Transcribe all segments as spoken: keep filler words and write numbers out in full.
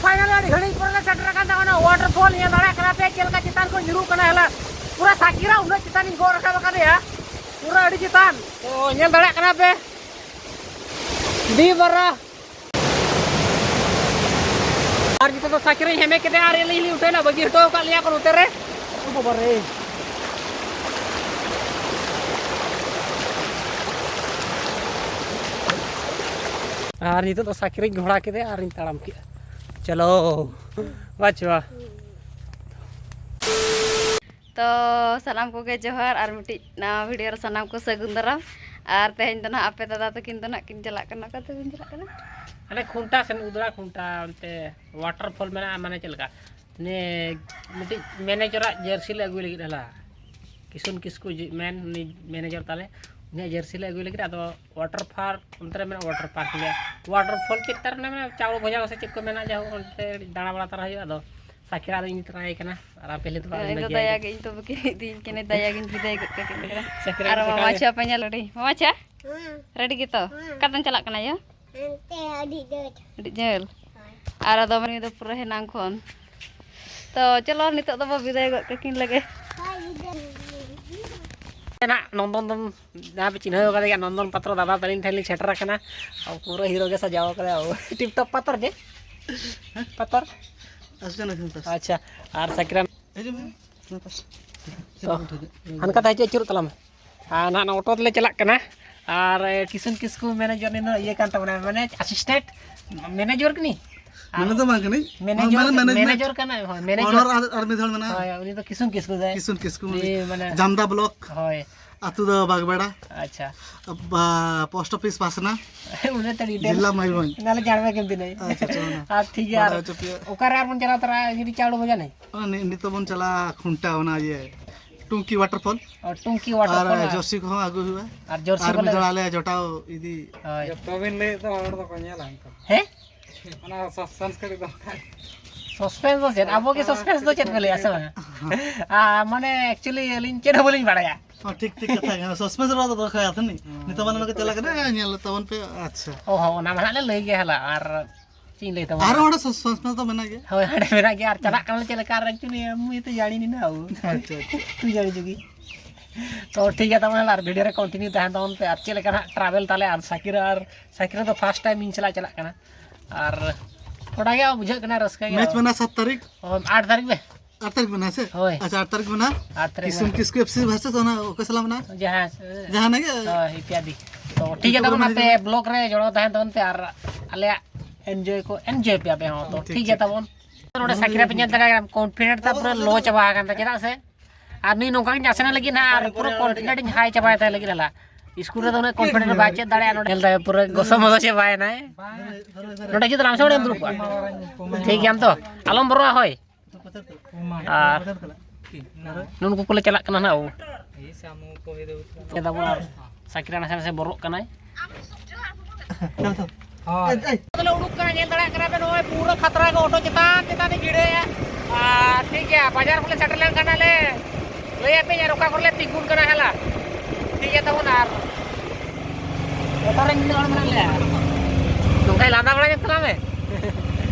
Final ᱟᱹᱰᱤ ᱜᱷᱟᱹᱲᱤᱡ ᱯᱚᱨᱮ ᱞᱮ ᱥᱮᱴᱮᱨ ᱟᱠᱟᱱ ᱛᱟᱵᱚᱱᱟ ᱚᱣᱟᱴᱟᱨ ᱯᱷᱚᱞ᱾ ᱧᱮᱞ ᱫᱟᱲᱮᱭᱟᱜ ᱠᱟᱱᱟ ᱯᱮ ᱪᱮᱫ ᱞᱮᱠᱟ ᱪᱮᱛᱟᱱ ᱠᱷᱚᱱ ᱧᱩᱨᱩᱜ ᱠᱟᱱᱟ ᱦᱮᱞᱟ᱾ ᱯᱩᱨᱟᱹ ᱥᱟᱠᱤᱨᱟ ᱩᱱᱟᱹᱜ ᱪᱮᱛᱟᱱ ᱤᱧ ᱜᱚᱜ ᱨᱟᱠᱟᱵ ᱟᱠᱟᱫᱮᱭᱟ, ᱯᱩᱨᱟᱹ ᱟᱹᱰᱤ ᱪᱮᱛᱟᱱ᱾ ᱛᱚ ᱧᱮᱞ ᱫᱟᱲᱮᱭᱟᱜ ᱠᱟᱱᱟ ᱯᱮ ᱫᱤ ᱵᱟᱨᱟ᱾ ᱟᱨ ᱱᱤᱛᱚᱜ ᱫᱚ ᱥᱟᱠᱤᱨᱟᱧ ᱦᱮᱢᱮ ᱠᱮᱫᱮᱭᱟ ᱟᱨ ᱟᱹᱞᱤᱧ ᱞᱤᱧ ᱩᱴᱷᱟᱹᱣ ᱮᱱᱟ, ᱵᱟᱹᱜᱤ ᱦᱚᱴᱚ ᱟᱠᱟᱫ ᱞᱤᱧᱟ ᱠᱚ ᱱᱚᱛᱮ ᱨᱮ᱾ ᱳ ᱵᱟᱵᱟ ᱨᱮ᱾ ᱟᱨ ᱱᱤᱛᱚᱜ ᱫᱚ ᱥᱟᱠᱤᱨᱤᱧ ᱜᱷᱚᱲᱟ ᱠᱮᱫᱮᱭᱟ ᱟᱨᱤᱧ ᱛᱟᱲᱟᱢ ᱠᱮᱫᱼᱟ᱾ ᱪᱚᱞᱚ ᱵᱟᱪᱷᱣᱟ᱾ ᱛᱚ ᱥᱟᱱᱟᱢ ᱠᱚᱜᱮ ᱡᱚᱦᱟᱨ ᱟᱨ ᱢᱤᱫᱴᱤᱡ ᱱᱟᱣᱟ ᱵᱷᱤᱰᱤᱭᱳ ᱨᱮ ᱥᱟᱱᱟᱢ ᱠᱚ ᱥᱟᱹᱜᱩᱱ ᱫᱟᱨᱟᱢ᱾ ᱟᱨ ᱛᱮᱦᱮᱧ ᱫᱚ ᱱᱟᱦᱟᱜ ᱟᱯᱮ ᱫᱟᱫᱟ ᱛᱟᱹᱠᱤᱱ ᱫᱚ ᱱᱟᱦᱟᱜ ᱠᱤᱱ ᱪᱟᱞᱟᱜ ᱠᱟᱱᱟ᱾ ᱚᱠᱟ ᱛᱮᱵᱤᱱ ᱪᱟᱞᱟᱜ ᱠᱟᱱᱟ? ᱦᱟᱱᱮ ᱠᱷᱩᱱᱴᱟ ᱥᱮᱱ, ᱩᱫᱽᱲᱟ ᱠᱷᱩᱱᱴᱟ, ᱚᱱᱛᱮ ᱣᱟᱴᱟᱨ ᱯᱷᱚᱞ ᱢᱮᱱᱟᱜᱼᱟ, ᱢᱟᱱᱮ ᱪᱮᱫ ᱞᱮᱠᱟ, ᱱᱮ ᱢᱤᱫᱴᱤᱡ ᱢᱮᱱᱮᱡᱚᱨᱟᱜ ᱡᱟᱹᱨᱥᱤ ᱞᱮ ᱟᱹᱜᱩᱭ ᱞᱟᱹᱜᱤᱫ ᱦᱟᱞᱟ᱾ ᱠᱤᱥᱩᱱ ᱠᱤᱥᱠᱩ ᱡᱮ ᱢᱮᱱ, ᱩᱱᱤ ᱢᱮᱱᱮᱡᱚᱨ ᱛᱟᱞᱮ, ᱩᱱᱤᱭᱟᱜ ᱡᱟᱹᱨᱥᱤ ᱞᱮ ᱟᱹᱜᱩᱭ ᱞᱟᱹᱜᱤᱫ᱾ ᱟᱫᱚ ᱣᱟᱴᱟᱨ ᱯᱟᱨᱠ ᱚᱱᱛᱮ ᱨᱮ ᱢᱮᱱᱟᱜᱼᱟ, ᱣᱟᱴᱟᱨ ᱯᱟᱨᱠ ᱞᱮ, ᱣᱟᱴᱟᱨ ᱯᱷᱚᱞ ᱪᱮᱫ ᱛᱟᱨ ᱢᱮᱱᱟᱜᱼᱟ, ᱪᱟᱣᱞ ᱵᱷᱚᱡᱟ ᱠᱚ ᱥᱮ ᱪᱮᱫ ᱠᱚ ᱢᱮᱱᱟᱜᱼᱟ, ᱡᱟᱭᱦᱳᱠ ᱚᱱᱛᱮ ᱫᱟᱬᱟ ᱵᱟᱲᱟ ᱛᱟᱨᱟ ᱦᱩᱭᱩᱜᱼᱟ᱾ ᱟᱫᱚ ᱥᱟᱠᱤᱨᱟ ᱫᱚ ᱤᱧ ᱛᱟᱨᱟᱭ ᱠᱟᱱᱟ ᱟᱨ ᱟᱯᱮ ᱞᱮ ᱛᱚ ᱤᱧ ᱫᱚ ᱫᱟᱭᱟ ᱜᱮ, ᱤᱧ ᱛᱚ ᱵᱟᱹᱠᱤᱱ ᱤᱫᱤᱭᱤᱧ ᱠᱟᱱᱟ, ᱫᱟᱭᱟ ᱜᱤᱧ ᱵᱤᱫᱟᱹᱭ ᱜᱚᱫ ᱠᱟᱹᱠᱤᱱ ᱠᱟᱱᱟ᱾ ᱥᱟᱠᱤᱨᱟ ᱟᱨ ᱢᱟᱢᱟ ᱪᱷᱟᱯᱟ ᱧᱮᱞ ᱟᱹᱰᱤ, ᱢᱟᱢᱟ ᱪᱷᱟ, ᱨᱮᱰᱤ ᱜᱮᱛᱚ? ᱚᱠᱟᱛᱮᱢ ᱪᱟᱞᱟᱜ ᱠᱟᱱᱟ ᱭᱳ? ᱦᱟᱱᱛᱮ ᱟᱹᱰᱤ ᱡᱷᱟᱹᱞ᱾ ᱟᱹᱰᱤ ᱡᱷᱟᱹᱞ? ᱦᱳᱭ᱾ ᱟᱨ ᱟᱫᱚ ᱢᱟᱹᱱᱢᱤ ᱫᱚ ᱯᱩᱨᱟᱹ ᱦᱮᱱᱟᱝ ᱠᱷᱚᱱ᱾ ᱛᱚ ᱪᱚᱞᱚ ᱱᱤᱛᱚᱜ ᱫᱚᱵᱚ ᱵᱤᱫᱟᱹᱭ ᱜᱚᱫ ᱠᱟᱹᱠᱤᱱ ᱞᱮᱜᱮ᱾ ᱦᱳᱭ, ᱵᱤᱫᱟᱹᱭ᱾ ᱱᱟᱜ ᱱᱚᱱᱫᱚᱱ ᱫᱚᱱ ᱡᱟᱦᱟᱸ ᱯᱮ ᱪᱤᱱᱦᱟᱹᱣ ᱠᱟᱫᱮ ᱜᱮᱭᱟ, ᱱᱚᱱᱫᱚᱱ ᱯᱟᱛᱨᱚ ᱫᱟᱫᱟ ᱛᱟᱹᱞᱤᱧ ᱴᱷᱮᱱ ᱞᱤᱧ ᱥᱮᱴᱮᱨ ᱟᱠᱟᱱᱟ᱾ ᱟᱵᱚ ᱯᱩᱨᱟᱹ ᱦᱤᱨᱳ ᱜᱮ ᱥᱟᱡᱟᱣ ᱠᱟᱫᱟᱭ ᱟᱵᱚ᱾ ᱴᱤᱯ ᱴᱚᱯ ᱯᱟᱛᱚᱨ ᱡᱮ? ᱦᱮᱸ? ᱯᱟᱛᱚᱨ? ᱟᱪᱪᱷᱟ, ᱟᱨ ᱥᱟᱠᱨᱟᱢ? ᱦᱤᱡᱩᱜ ᱢᱮ᱾ ᱛᱚ, ᱦᱟᱱᱠᱟ ᱛᱮ ᱦᱤᱡᱩᱜ ᱟᱹᱪᱩᱨᱚᱜ ᱛᱟᱞᱟᱝ ᱢᱮ᱾ ᱟᱨ ᱱᱟᱦᱟᱜ ᱱᱚᱣᱟ ᱚᱴᱳ ᱛᱮᱞᱮ ᱪᱟᱞᱟᱜ ᱠᱟᱱᱟ᱾ ᱟᱨ, ᱮ, ᱠᱤᱥᱩᱱ ᱠᱤᱥᱠᱩ ᱢᱮᱱᱮᱡᱚᱨ ᱱᱤᱱᱟᱹ ᱤᱭᱟᱹ ᱠᱟᱱ ᱛᱟᱵᱚᱱᱟ, ᱢᱟᱱᱮ ᱟᱥᱤᱥᱴᱮᱱᱴ ᱢᱮᱱᱮᱡᱚᱨ ᱠᱟᱱᱤ? ᱢᱮᱱᱮᱡᱚᱨ ᱫᱚ ᱵᱟᱝ ᱠᱟᱹᱱᱟᱹᱧ᱾ ᱢᱮᱱᱮᱡᱚᱨ, ᱢᱟᱱᱮ ᱢᱮᱱᱮᱡᱢᱮᱱᱴ᱾ ᱢᱮᱱᱮᱡᱚᱨ ᱠᱟᱱᱟᱭ, ᱦᱳᱭ, ᱢᱮᱱᱮᱡᱚᱨ᱾ ᱚᱱᱟᱨ ᱟᱨ, ᱟᱨ ᱢᱤᱫ ᱦᱚᱲ ᱢᱮᱱᱟᱜᱼᱟ᱾ ᱦᱳᱭ, ᱩᱱᱤ ᱫᱚ ᱠᱤᱥᱩᱱ ᱠᱤᱥᱠᱩ ᱫᱟᱭ᱾ ᱠᱤᱥᱩᱱ ᱠᱤᱥᱠᱩ, ᱩᱱᱤ ᱢᱟᱱᱮ ᱡᱟᱢᱫᱟ ᱵᱞᱚᱠ᱾ ᱦᱳᱭ᱾ ᱟᱹᱛᱩ ᱫᱚ ᱵᱟᱜᱽᱵᱮᱲᱟ᱾ ᱟᱪᱪᱷᱟ᱾ ᱯᱳᱥᱴ ᱚᱯᱷᱤᱥ ᱯᱟᱥᱱᱟ᱾ ᱩᱱᱤ ᱛᱮ ᱰᱤᱴᱮᱞᱥ᱾ ᱡᱮᱞᱟ ᱢᱚᱭᱩᱨᱵᱷᱚᱸᱡᱽ᱾ ᱚᱱᱟ ᱞᱮ ᱡᱟᱬᱣᱮ ᱠᱮᱢ ᱛᱤᱱᱟᱹᱭ᱾ ᱟᱪᱪᱷᱟ, ᱟᱪᱪᱷᱟ, ᱚᱱᱟ᱾ ᱟᱨ ᱴᱷᱤᱠ ᱜᱮᱭᱟ, ᱵᱟᱲᱟᱭ ᱟᱨ ᱦᱚᱪᱚ ᱯᱮᱭᱟ᱾ ᱚᱠᱟᱨᱮ ᱟᱨ ᱵᱚᱱ ᱪᱟᱞᱟᱣ ᱛᱚᱨᱟᱜᱼᱟ, ᱡᱩᱫᱤ ᱪᱟᱣᱞᱮ ᱵᱷᱚᱡᱟ ᱱᱟᱹᱭ? ᱚᱱᱟ ᱱᱤ-, ᱱᱤᱛᱚᱜ ᱵᱚᱱ ᱪᱟᱞᱟᱜᱼᱟ ᱠᱷᱩᱱᱴᱟ, ᱚᱱᱟ ᱤᱭᱟᱹ, ᱴᱩᱝᱠᱤ ᱣᱟᱴᱟᱨ ᱟᱨ ᱯᱷᱚᱞ᱾ ᱟᱨ ᱡᱟᱹᱨᱥᱤ ᱠᱚᱦᱚᱸ ᱟᱹᱜᱩ ᱦᱩᱭᱩᱜᱼᱟ᱾ ᱟᱨ ᱡᱟᱹᱨᱥᱤ ᱟᱨ ᱠᱚ ᱢᱤᱫ ᱞᱟᱹᱜᱤᱫ᱾ ᱦᱚᱲ ᱟᱞᱮ ᱡᱚᱴᱟᱣ ᱤᱫᱤ᱾ ᱦᱳᱭ᱾ ᱡᱚᱛᱚ ᱵᱤᱱ ᱞᱟᱹᱭᱮᱫ ᱫᱚ, ᱦᱚᱲ ᱫᱚᱠᱚ ᱧᱮᱞᱟ ᱚᱱᱠᱟ᱾ ᱦᱮᱸ? ᱚᱱᱟ ᱥᱟᱥᱯᱮᱱᱥ ᱠᱟᱹᱴᱤᱡ ᱫᱚᱨᱠᱟᱨ᱾ ᱥᱟᱥᱯᱮᱱᱥ ᱫᱚ ᱪᱮᱫ? ᱟᱵᱚ ᱜᱮ ᱥᱟᱥᱯᱮᱱᱥ ᱫᱚ ᱪᱮᱫ ᱯᱮ ᱞᱟᱹᱭᱟ, ᱥᱮ ᱵᱟᱝ? ᱟᱨ ᱢᱟᱱᱮ, actually, ᱟᱹᱞᱤᱧ ᱪᱮᱫ ᱦᱚᱸ ᱵᱟᱹᱞᱤᱧ ᱵᱟᱲᱟᱭᱟ᱾ ᱦᱚᱸ, ᱴᱷᱤᱠ, ᱴᱷᱤᱠ ᱠᱟᱛᱷᱟ ᱠᱟᱱᱟ᱾ ᱥᱟᱥᱯᱮᱱᱥ ᱨᱮ ᱫᱚ ᱫᱚᱨᱠᱟᱨ ᱠᱟᱱᱟ᱾ ᱦᱩᱸ᱾ ᱱᱤᱛᱚᱜ ᱢᱟᱱᱮ ᱱᱚᱰᱮ ᱪᱟᱞᱟᱜ ᱠᱟᱱᱟ, ᱧᱮᱞ ᱛᱟᱵᱚᱱ ᱯᱮ᱾ ᱟᱪᱪᱷᱟ᱾ ᱚ ᱦᱚᱸ, ᱚᱱᱟ ᱢᱟ ᱦᱟᱸᱜ ᱞᱮ ᱞᱟᱹᱭ ᱜᱮᱭᱟ ᱦᱟᱞᱟ᱾ ᱟᱨ ᱪᱮᱫ ᱤᱧ ᱞᱟᱹᱭ ᱛᱟᱵᱚᱱᱟ? ᱟᱨᱦᱚᱸ ᱚᱸᱰᱮ suspense ᱢᱟ ᱛᱚ ᱢᱮᱱᱟᱜ ᱜᱮᱭᱟ᱾ ᱦᱳᱭ, ᱦᱟᱸᱰᱮ ᱢᱮᱱᱟᱜ ᱜᱮᱭᱟ᱾ ᱟᱨ ᱪᱟᱞᱟᱜ ᱠᱟᱱᱟ ᱪᱮᱫ ᱞᱮᱠᱟ? ᱟᱨ actually ᱮᱢᱱᱤ ᱛᱮ ᱡᱟᱹᱲᱤ ᱱᱤᱱᱟ ᱟᱵᱚ᱾ ᱟᱪᱪᱷᱟ, ᱟᱪᱪᱷᱟ᱾ ᱛᱩᱭ ᱡᱟᱹᱲᱤ ᱡᱩᱜᱤ᱾ ᱛᱚ ᱴᱷᱤᱠ ᱜᱮᱭᱟ, ᱛᱟᱵᱚᱱᱟ ᱟᱨ video ᱨᱮ continue ᱛᱟᱦᱮᱱ ᱛᱟᱵᱚᱱ ᱯᱮ᱾ ᱟᱨ ᱪᱮᱫ ᱞᱮᱠᱟ ᱱᱟᱦᱟᱜ travel ᱛᱟᱞᱮ, ᱟᱨ ᱥᱟᱠᱤᱨᱟ, ᱟᱨ ᱥᱟᱠᱤᱨᱟ ᱫᱚ first time ᱤᱧ ᱥᱟᱞᱟᱜ ᱪᱟᱞᱟᱜ ᱠᱟᱱᱟ᱾ ᱟᱨ ᱛᱷᱚᱲᱟ ᱜᱮ ᱵᱩᱡᱷᱟᱹᱜ ᱠᱟᱱᱟ ᱨᱟᱹᱥᱠᱟᱹ ᱜᱮ᱾ Match ᱢᱮᱱᱟᱜᱼᱟ ᱥᱟᱛ ᱛᱟᱹᱨᱤᱠᱷ᱾ ᱚ, ᱟᱴ ᱛᱟᱹᱨᱤᱠᱷ ᱵᱮ? ᱟᱴ ᱛᱟᱹᱨᱤᱠᱷ ᱢᱮᱱᱟᱜᱼᱟ ᱥᱮ? ᱦᱳᱭ᱾ ᱟᱪᱪᱷᱟ, ᱟᱴ ᱛᱟᱹᱨᱤᱠᱷ ᱢᱮᱱᱟᱜᱼᱟ᱾ ᱟᱴ ᱛᱟᱹᱨᱤᱠᱷ ᱠᱤᱥᱩᱱ ᱢᱮᱱᱟᱜᱼᱟ᱾ ᱠᱤᱥᱠᱩ FC versus ᱚᱱᱟ ᱚᱠᱚᱭ ᱥᱟᱞᱟᱜ ᱢᱮᱱᱟᱜᱼᱟ? ᱡᱟᱦᱟᱸ, ᱡᱟᱦᱟᱱᱟᱜ ᱜᱮ? ᱦᱳᱭ, ᱤᱛᱭᱟᱫᱤ᱾ ᱛᱚ ᱴᱷᱤᱠ ᱜᱮᱭᱟ, ᱛᱟᱵᱚᱱ ᱟᱯᱮ vlog ᱨᱮ ᱡᱚᱲᱟᱣ ᱛᱟᱦᱮᱱ ᱛᱟᱵᱚᱱ ᱯᱮ ᱟᱨ ᱟᱞᱮᱭᱟᱜ enjoy ᱠᱚ enjoy ᱯᱮ ᱟᱯᱮ ᱦᱚᱸ᱾ ᱛᱚ ᱴᱷᱤᱠ ᱴᱷᱤᱠ ᱜᱮᱭᱟ, ᱴᱷᱤᱠ᱾ ᱛᱟᱵᱚᱱ᱾ ᱱᱚᱰᱮ ᱥᱟᱠᱤᱨᱟ ᱯᱮ ᱧᱮᱞ ᱫᱟᱲᱮᱭᱟᱜ ᱠᱟᱱᱟ, confident ᱛᱟ ᱯᱩᱨᱟᱹ low ᱪᱟᱵᱟ ᱟᱠᱟᱱ ᱛᱟᱭᱟ᱾ ᱪᱮᱫᱟᱜ ᱥᱮ ᱟᱨ ᱱᱩᱭ ᱱᱚᱝᱠᱟ ᱜᱮ ᱱᱟᱥᱮᱱᱟᱜ ᱞᱟᱹᱜᱤᱫ ᱱᱟᱦᱟᱜ ᱟᱨ ᱯᱩᱨᱟᱹ confident ᱤᱧ high ᱪᱟᱵᱟᱭ ᱛᱟᱭ ᱞᱟᱹᱜᱤᱫ ᱟᱞᱟ᱾ ᱤᱥᱠᱩᱞ ᱨᱮᱫᱚ ᱩᱱᱟᱹᱜ confident ᱵᱟᱭ ᱪᱮᱫ ᱫᱟᱲᱮᱭᱟᱜᱼᱟ᱾ ᱱᱚᱰᱮ ᱧᱮᱞ ᱫᱟᱭ ᱯᱩᱨᱟᱹ ᱜᱚᱥᱚ ᱢᱚᱥᱚ ᱪᱟᱵᱟᱭᱮᱱᱟᱭ᱾ ᱱᱚᱰᱮ ᱡᱩᱫᱤ ᱟᱢ ᱥᱮ ᱚᱸᱰᱮᱢ ᱫᱩᱲᱩᱵ ᱠᱚᱜᱼᱟ, ᱴᱷᱤᱠ ᱜᱮᱭᱟᱢ ᱛᱚ? ᱟᱞᱚᱢ ᱵᱚᱨᱚᱜᱼᱟ, ᱦᱳᱭ᱾ ᱟᱨ ᱱᱩᱱᱠᱩ ᱠᱚᱞᱮ ᱪᱟᱞᱟᱜ ᱠᱟᱱᱟ ᱱᱟᱦᱟᱜ ᱟᱵᱚ᱾ ᱪᱮᱫ ᱟᱵᱚ ᱟᱨ ᱥᱟᱠᱤᱨᱟ ᱱᱟᱥᱮ ᱱᱟᱥᱮ ᱵᱚᱨᱚᱜ ᱠᱟᱱᱟᱭ᱾ ᱪᱚᱞ, ᱪᱚᱞ᱾ ᱦᱳᱭ᱾ ᱮᱭ, ᱮᱭ᱾ ᱟᱫᱚᱞᱮ ᱩᱰᱩᱠ ᱠᱟᱱᱟ, ᱧᱮᱞ ᱫᱟᱲᱮᱭᱟᱜ ᱠᱟᱱᱟ ᱯᱮ, ᱱᱚᱜᱼᱚᱭ ᱯᱩᱨᱟᱹ ᱠᱷᱟᱛᱨᱟ ᱜᱮ ᱚᱴᱳ ᱪᱮᱛᱟᱱ ᱪᱮᱛᱟᱱ ᱛᱮ ᱵᱷᱤᱲᱟᱹᱭᱟ᱾ ᱟᱨ ᱴᱷᱤᱠ ᱜᱮᱭᱟ, ᱵᱟᱡᱟᱨ ᱠᱚᱞᱮ ᱥᱮᱴᱮᱨ ᱞᱮᱱ ᱠᱷᱟᱱ ᱞᱮ ᱞᱟᱹᱭ ᱟᱯᱮᱭᱟ ᱟᱨ ᱚᱠᱟ ᱠᱚᱨᱮ ᱞᱮ ᱛᱤᱸᱜᱩᱱ ᱠᱟᱱᱟ ᱦᱮᱞᱟ᱾ ᱴᱷᱤᱠ ᱜᱮᱭᱟ ᱛᱟᱵᱚᱱ, ᱟᱨ ᱚᱴᱳ ᱨᱮ ᱱᱤᱱᱟᱹᱜ ᱦᱚᱲ ᱢᱮᱱᱟᱜ ᱞᱮᱭᱟ᱾ ᱱᱚᱝᱠᱟᱭ ᱞᱟᱸᱫᱟ ᱵᱟᱲᱟ ᱧᱚᱜ ᱠᱟᱱᱟ ᱢᱮ᱾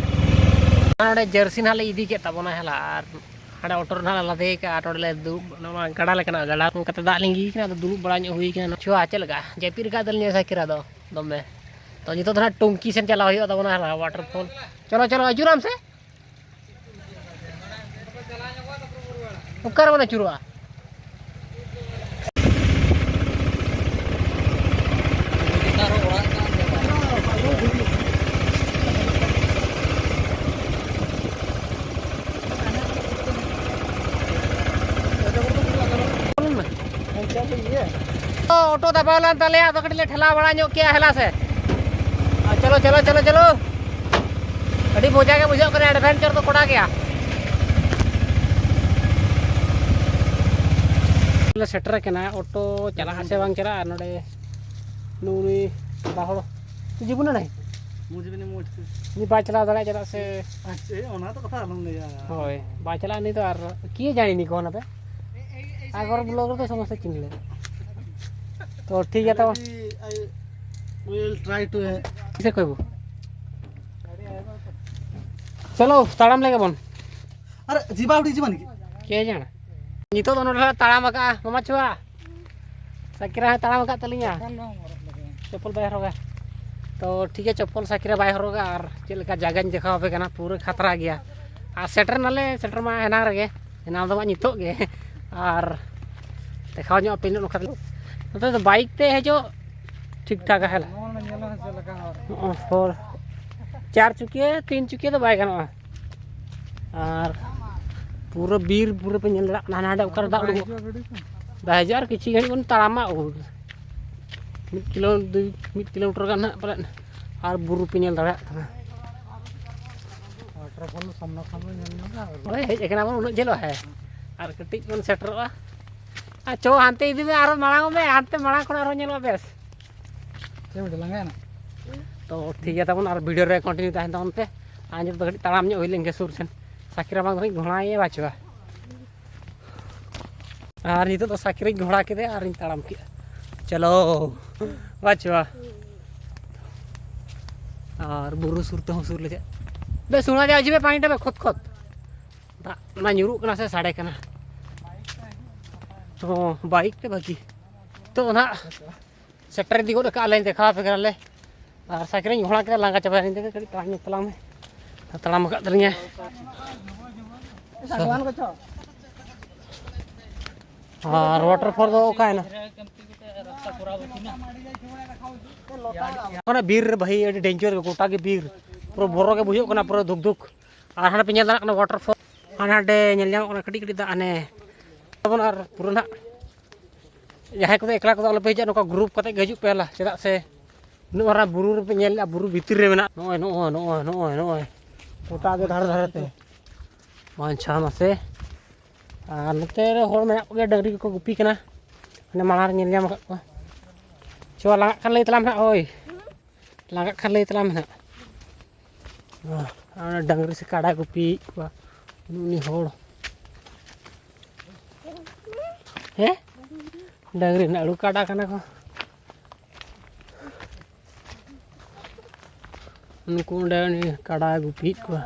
ᱱᱚᱰᱮ jersey ᱱᱟᱦᱟᱜ ᱞᱮ ᱤᱫᱤ ᱠᱮᱫ ᱛᱟᱵᱚᱱᱟ ᱦᱮᱞᱟ, ᱟᱨ ᱦᱟᱸᱰᱮ ᱚᱴᱳ ᱨᱮ ᱱᱟᱦᱟᱜ ᱞᱮ ᱞᱟᱫᱮ ᱠᱟᱜᱼᱟ, ᱟᱨ ᱱᱚᱰᱮ ᱞᱮ ᱫᱩᱲᱩᱵ, ᱱᱚᱣᱟ ᱜᱟᱰᱟ ᱞᱮᱠᱟᱱᱟᱜ ᱜᱟᱰᱟ ᱠᱟᱛᱮ ᱫᱟᱜ ᱞᱤᱸᱜᱤ ᱠᱟᱱᱟ, ᱟᱫᱚ ᱫᱩᱲᱩᱵ ᱵᱟᱲᱟ ᱧᱚᱜ ᱦᱩᱭ ᱠᱟᱱᱟ᱾ ᱪᱷᱩᱣᱟ ᱪᱮᱫ ᱞᱮᱠᱟ ᱡᱟᱹᱯᱤᱫ ᱨᱟᱠᱟᱵ ᱫᱟᱞᱤᱧ ᱥᱟᱠᱤᱨᱟ ᱫᱚ ᱫᱚᱢᱮ᱾ ᱛᱚ ᱱᱤᱛᱚᱜ ᱫᱚ ᱱᱟᱦᱟᱜ ᱴᱩᱝᱠᱤ ᱥᱮᱱ ᱪᱟᱞᱟᱣ ᱦᱩᱭᱩᱜᱼᱟ ᱛᱟᱵᱚᱱᱟ, ᱦᱟᱱᱟ waterfall᱾ ᱪᱚᱞᱚ, ᱪᱚᱞᱚ, ᱟᱹᱪᱩᱨᱟᱢ ᱥᱮ᱾ ᱚᱠᱟ ᱨᱮᱵᱚᱱ ᱟᱹᱪᱩᱨᱚᱜᱼᱟ? ᱚᱴᱳ ᱫᱟᱵᱟᱣ ᱞᱮᱱ ᱛᱟᱞᱮᱭᱟ, ᱟᱫᱚ ᱠᱟᱹᱴᱤᱡ ᱞᱮ ᱴᱷᱮᱞᱟᱣ ᱵᱟᱲᱟ ᱧᱚᱜ ᱠᱮᱜᱼᱟ, ᱦᱮᱞᱟ ᱥᱮ᱾ ᱟᱨ ᱪᱚᱞᱚ, ᱪᱚᱞᱚ, ᱪᱚᱞᱚ, ᱪᱚᱞᱚ᱾ ᱟᱹᱰᱤ ᱢᱚᱡᱟ ᱜᱮ ᱵᱩᱡᱷᱟᱹᱜ ᱠᱟᱱᱟ, adventure ᱫᱚ ᱠᱚᱲᱟ ᱜᱮᱭᱟ᱾ ᱞᱮ ᱥᱮᱴᱮᱨ ᱠᱟᱱᱟ, ᱚᱴᱳ ᱪᱟᱞᱟᱜ ᱟᱥᱮ ᱵᱟᱝ ᱪᱟᱞᱟᱜᱼᱟ᱾ ᱱᱚᱰᱮ ᱱᱩᱭ ᱵᱟᱵᱟ ᱦᱚᱲ ᱡᱤᱵᱩᱱᱟ ᱱᱟᱭ? ᱢᱩᱡᱽ ᱵᱤᱱ ᱢᱩᱡᱽ ᱠᱚ᱾ ᱩᱱᱤ ᱵᱟᱭ ᱪᱟᱞᱟᱣ ᱫᱟᱲᱮᱭᱟᱜᱼᱟ, ᱪᱮᱫᱟᱜ ᱥᱮ ᱟᱪᱪᱷᱟ, ᱚᱱᱟ ᱫᱚ ᱠᱟᱛᱷᱟ ᱟᱞᱚᱢ ᱞᱟᱹᱭᱟ᱾ ᱦᱳᱭ, ᱵᱟᱭ ᱪᱟᱞᱟᱜᱼᱟ ᱩᱱᱤ ᱫᱚ, ᱟᱨ ᱠᱤ ᱡᱟᱹᱱᱤ ᱱᱤ ᱠᱚ ᱚᱱᱟ ᱯᱮ? ᱟᱜᱚᱨ vlog ᱨᱮᱫᱚ ᱥᱚᱢᱚᱥᱥᱟ ᱪᱮᱫ ᱞᱟᱹᱭ? ᱛᱚ ᱴᱷᱤᱠ ᱜᱮᱭᱟ, ᱛᱚ ᱟᱭ ᱩᱭᱤᱞ ᱴᱨᱟᱭ ᱴᱩ ᱦᱮ᱾ ᱠᱤᱥᱮ ᱠᱚᱭᱵᱚ? ᱪᱚᱞᱚ, ᱛᱟᱲᱟᱢ ᱞᱮᱜᱮ ᱵᱚᱱ᱾ ᱟᱨ ᱡᱤᱵᱟ ᱩᱰᱤ ᱡᱤᱵᱟ ᱱᱤᱠᱤ᱾ ᱠᱮ ᱡᱟᱱᱟ᱾ ᱱᱤᱛᱚᱜ ᱫᱚ ᱱᱚᱰᱮ ᱞᱮ ᱛᱟᱲᱟᱢ ᱟᱠᱟᱜᱼᱟ, ᱢᱟᱢᱟ ᱪᱷᱩᱣᱟ᱾ ᱥᱟᱠᱤᱨᱟ ᱦᱚᱸᱭ ᱛᱟᱲᱟᱢ ᱟᱠᱟᱫ ᱛᱟᱹᱞᱤᱧᱟ᱾ ᱪᱚᱯᱯᱚᱞ ᱵᱟᱭ ᱦᱚᱨᱚᱜᱟ᱾ ᱛᱚ ᱴᱷᱤᱠ ᱜᱮᱭᱟ, ᱪᱚᱯᱯᱚᱞ ᱥᱟᱠᱤᱨᱟ ᱵᱟᱭ ᱦᱚᱨᱚᱜᱟ᱾ ᱟᱨ ᱪᱮᱫ ᱞᱮᱠᱟ ᱡᱟᱭᱜᱟᱧ ᱫᱮᱠᱷᱟᱣ ᱟᱯᱮ ᱠᱟᱱᱟ, ᱯᱩᱨᱟᱹ ᱠᱷᱟᱛᱨᱟ ᱜᱮᱭᱟ᱾ ᱟᱨ ᱥᱮᱴᱮᱨ ᱱᱟᱞᱮ, ᱥᱮᱴᱮᱨ ᱢᱟ ᱮᱱᱟᱝ ᱨᱮᱜᱮ, ᱮᱱᱟᱝ ᱫᱚ ᱵᱟᱝ, ᱱᱤᱛᱚᱜ ᱜᱮ᱾ ᱟᱨ ᱫᱮᱠᱷᱟᱣ ᱧᱚᱜ ᱟᱯᱮ ᱱᱚᱝᱠᱟ ᱫᱚ᱾ ᱱᱚᱛᱮ ᱫᱚ ᱵᱟᱭᱤᱠ ᱛᱮ ᱦᱤᱡᱩᱜ ᱴᱷᱤᱠ ᱴᱷᱟᱠ ᱦᱮᱞᱟ᱾ ᱱᱚᱜᱼᱚ ᱱᱚᱰᱮ ᱧᱮᱞ ᱢᱮ ᱪᱮᱫ ᱞᱮᱠᱟ ᱦᱚᱲ᱾ ᱦᱚᱸᱜᱼᱚ, ᱦᱚᱲ᱾ ᱪᱟᱨ ᱪᱩᱠᱤᱭᱟᱹ, ᱛᱤᱱ ᱪᱩᱠᱤᱭᱟᱹ ᱫᱚ ᱵᱟᱭ ᱜᱟᱱᱚᱜᱼᱟ᱾ ᱟᱨ ᱯᱩᱨᱟᱹ ᱵᱤᱨ, ᱯᱩᱨᱟᱹ ᱯᱮ ᱧᱮᱞ ᱫᱟᱲᱮᱭᱟᱜ ᱠᱟᱱᱟ, ᱦᱟᱱᱟ ᱦᱟᱸᱰᱮ ᱚᱠᱟᱨᱮ ᱫᱟᱜ ᱵᱟᱭ ᱩᱰᱩᱠᱚᱜ᱾ ᱦᱤᱡᱩᱜᱼᱟ ᱜᱟᱹᱰᱤ ᱠᱚ? ᱵᱟᱭ ᱦᱤᱡᱩᱜᱼᱟ, ᱟᱨ ᱠᱤᱪᱷᱩ ᱜᱷᱟᱹᱲᱤᱡ ᱵᱚᱱ ᱛᱟᱲᱟᱢᱟ᱾ ᱳ, ᱢᱤᱫ ᱠᱤᱞᱳ, ᱫᱩᱭ, ᱢᱤᱫ ᱠᱤᱞᱳᱢᱤᱴᱟᱨ ᱜᱟᱱ ᱦᱟᱸᱜ ᱯᱟᱞᱮᱫ᱾ ᱟᱨ ᱵᱩᱨᱩ ᱯᱮ ᱧᱮᱞ ᱫᱟᱲᱮᱭᱟᱜ ᱠᱟᱱᱟ᱾ ᱣᱟᱴᱟᱨᱯᱷᱚᱞ ᱫᱚ ᱥᱟᱢᱱᱟ ᱥᱟᱢᱱᱤ ᱧᱮᱞ ᱧᱟᱢᱟ᱾ ᱦᱳᱭ, ᱦᱮᱡ ᱟᱠᱟᱱᱟ ᱵᱚᱱ ᱩᱱᱟᱹᱜ ᱡᱷᱟᱹᱞᱚᱜ, ᱦᱮᱸ᱾ ᱟᱨ ᱠᱟᱹᱴᱤᱡ ᱵᱚᱱ ᱥᱮᱴᱮᱨᱚᱜᱼᱟ᱾ ᱟᱨ ᱪᱚ, ᱦᱟᱱᱛᱮ ᱤᱫᱤ ᱢᱮ, ᱟᱨᱚ ᱢᱟᱲᱟᱝ ᱢᱮ, ᱦᱟᱱᱛᱮ ᱢᱟᱲᱟᱝ ᱠᱷᱚᱱ ᱟᱨᱦᱚᱸ ᱧᱮᱞᱚᱜᱼᱟ ᱵᱮᱥ᱾ ᱪᱮᱫ ᱵᱮᱴᱟ, ᱞᱟᱸᱜᱟᱭᱮᱱᱟ? ᱛᱚ ᱴᱷᱤᱠ ᱜᱮᱭᱟ ᱛᱟᱵᱚᱱ, ᱟᱨ ᱵᱷᱤᱰᱤᱭᱳ ᱨᱮ ᱠᱚᱱᱴᱤᱱᱤᱭᱩ ᱛᱟᱦᱮᱱ ᱛᱟᱵᱚᱱ ᱯᱮ᱾ ᱟᱨ ᱱᱤᱛᱚᱜ ᱫᱚ ᱠᱟᱹᱴᱤᱡ ᱛᱟᱲᱟᱢ ᱧᱚᱜ ᱦᱩᱭ ᱞᱮᱱ ᱜᱮ ᱥᱩᱨ ᱥᱮᱱ᱾ ᱥᱟᱠᱤᱨᱟ ᱵᱟᱝ ᱫᱚ ᱜᱷᱚᱲᱟᱭᱮ ᱵᱟᱪᱷᱣᱟ᱾ ᱟᱨ ᱱᱤᱛᱚᱜ ᱫᱚ ᱥᱟᱠᱤᱨᱤᱧ ᱜᱷᱚᱲᱟ ᱠᱮᱫᱮᱭᱟ ᱟᱨᱤᱧ ᱛᱟᱲᱟᱢ ᱠᱮᱫᱼᱟ᱾ ᱪᱚᱞᱚ, ᱵᱟᱪᱷᱣᱟ᱾ ᱟᱨ ᱵᱩᱨᱩ ᱥᱩᱨ ᱛᱮᱦᱚᱸ ᱥᱩᱨ ᱞᱮ ᱪᱮᱫ᱾ ᱵᱮᱥ, ᱥᱩᱱᱟ ᱡᱟ ᱟᱹᱡᱤᱵᱮ ᱯᱟᱱᱤ ᱴᱟᱵᱮ ᱠᱷᱚᱛ ᱠᱷᱚᱛ᱾ ᱫᱟᱜ ᱚᱱᱟ ᱧᱩᱨᱩᱜ ᱠᱟᱱᱟ ᱥᱮ ᱥᱟᱰᱮ ᱠᱟᱱᱟ᱾ ᱦᱚᱸ, ᱵᱟᱭᱤᱠ ᱛᱮ ᱵᱷᱟᱹᱜᱤ᱾ ᱛᱚ ᱱᱟᱦᱟᱜ ᱥᱮᱴᱮᱨ ᱤᱫᱤ ᱜᱚᱫ ᱠᱟᱜᱼᱟ ᱞᱮ, ᱫᱮᱠᱷᱟᱣ ᱟᱯᱮ ᱠᱟᱱᱟᱞᱮ᱾ ᱟᱨ ᱥᱟᱭᱠᱮᱞ ᱤᱧ ᱜᱷᱚᱲᱟ ᱠᱮᱫᱟ, ᱞᱟᱸᱜᱟ ᱪᱟᱵᱟᱭᱮᱱᱟᱹᱧ᱾ ᱠᱟᱹᱴᱤᱡ ᱛᱟᱲᱟᱢ ᱧᱚᱜ ᱛᱟᱞᱟᱝ ᱢᱮ᱾ ᱛᱟᱲᱟᱢ ᱟᱠᱟᱫ ᱛᱟᱹᱞᱤᱧᱟᱭ᱾ ᱟᱨ ᱣᱟᱴᱟᱨ ᱯᱷᱚᱞ ᱫᱚ ᱚᱠᱟᱭᱮᱱᱟ? ᱚᱱᱟ ᱵᱤᱨ ᱨᱮ ᱵᱷᱟᱹᱭ, ᱟᱹᱰᱤ ᱰᱮᱧᱡᱟᱨ ᱜᱮ, ᱜᱚᱴᱟ ᱜᱮ ᱵᱤᱨ᱾ ᱯᱩᱨᱟᱹ ᱵᱚᱨᱚ ᱜᱮ ᱵᱩᱡᱷᱟᱹᱜ ᱠᱟᱱᱟ, ᱯᱩᱨᱟᱹ ᱫᱷᱩᱠ ᱫᱷᱩᱠ᱾ ᱟᱨ ᱦᱟᱸᱰᱮ ᱯᱮ ᱧᱮᱞ ᱫᱟᱲᱮᱭᱟᱜ ᱠᱟᱱᱟ ᱣᱟᱴᱟᱨ ᱯᱷᱚᱞ, ᱦᱟᱸᱰᱮ ᱦᱟᱸᱰᱮ ᱧᱮᱞ ᱧᱟᱢᱚᱜ ᱠᱟᱱᱟ ᱠᱟᱹᱴᱤᱡ ᱠᱟᱹᱴᱤᱡ ᱫᱟᱜ᱾ ᱦᱟᱱᱮ ᱛᱟᱵᱚᱱ ᱟᱨ ᱯᱩᱨᱟᱹ ᱱᱟᱦᱟᱜ ᱡᱟᱦᱟᱸᱭ ᱠᱚᱫᱚ ᱮᱠᱞᱟ ᱠᱚᱫᱚ ᱟᱞᱚᱯᱮ ᱦᱤᱡᱩᱜᱼᱟ, ᱱᱚᱝᱠᱟ ᱜᱨᱩᱯ ᱠᱟᱛᱮ ᱜᱮ ᱦᱤᱡᱩᱜ ᱯᱮ ᱦᱟᱞᱟ᱾ ᱪᱮᱫᱟᱜ ᱥᱮ ᱩᱱᱟᱹᱜ ᱢᱟᱨᱟᱝ ᱵᱩᱨᱩ ᱨᱮᱯᱮ ᱧᱮᱞ ᱞᱮᱜᱼᱟ, ᱵᱩᱨᱩ ᱵᱷᱤᱛᱤᱨ ᱨᱮ ᱢᱮᱱᱟᱜ, ᱱᱚᱜᱼᱚᱭ, ᱱᱚᱜᱼᱚᱭ, ᱱᱚᱜᱼᱚᱭ, ᱱᱚᱜᱼᱚᱭ, ᱱᱚᱜᱼᱚᱭ, ᱜᱚᱴᱟ ᱜᱮ ᱫᱷᱟᱨᱮ ᱫᱷᱟᱨᱮ ᱛᱮ᱾ ᱢᱟ ᱟᱪᱪᱷᱟ, ᱢᱟᱥᱮ᱾ ᱟᱨ ᱱᱚᱛᱮ ᱨᱮ ᱦᱚᱲ ᱢᱮᱱᱟᱜ ᱠᱚᱜᱮᱭᱟ, ᱰᱟᱹᱝᱨᱤ ᱠᱚᱠᱚ ᱜᱩᱯᱤ ᱠᱟᱱᱟ᱾ ᱦᱟᱱᱮ ᱢᱟᱲᱟᱝ ᱨᱮ ᱧᱮᱞ ᱧᱟᱢ ᱟᱠᱟᱫ ᱠᱚᱣᱟ᱾ ᱪᱚ, ᱞᱟᱸᱜᱟᱜ ᱠᱷᱟᱱ ᱞᱟᱹᱭ ᱛᱟᱞᱟᱝ ᱢᱮ ᱱᱟᱦᱟᱜ, ᱳᱭ᱾ ᱞᱟᱸᱜᱟᱜ ᱠᱷᱟᱱ ᱞᱟᱹᱭ ᱛᱟᱞᱟᱝ ᱢᱮ ᱱᱟᱦᱟᱜ᱾ ᱟᱨ ᱰᱟᱹᱝᱨᱤ ᱥᱮ ᱠᱟᱰᱟᱭ ᱜᱩᱯᱤᱭᱮᱫ ᱠᱚᱣᱟ ᱩᱱᱤ ᱦᱚᱲ᱾ ᱦᱮᱸ? ᱰᱟᱹᱝᱨᱤ ᱨᱮᱱᱟᱜ ᱟᱹᱲᱩ ᱠᱟᱰᱟ ᱠᱟᱱᱟ ᱠᱚ᱾ ᱩᱱᱠᱩ ᱚᱸᱰᱮ ᱩᱱᱤ ᱠᱟᱰᱟᱭ ᱜᱩᱯᱤᱭᱮᱫ ᱠᱚᱣᱟ᱾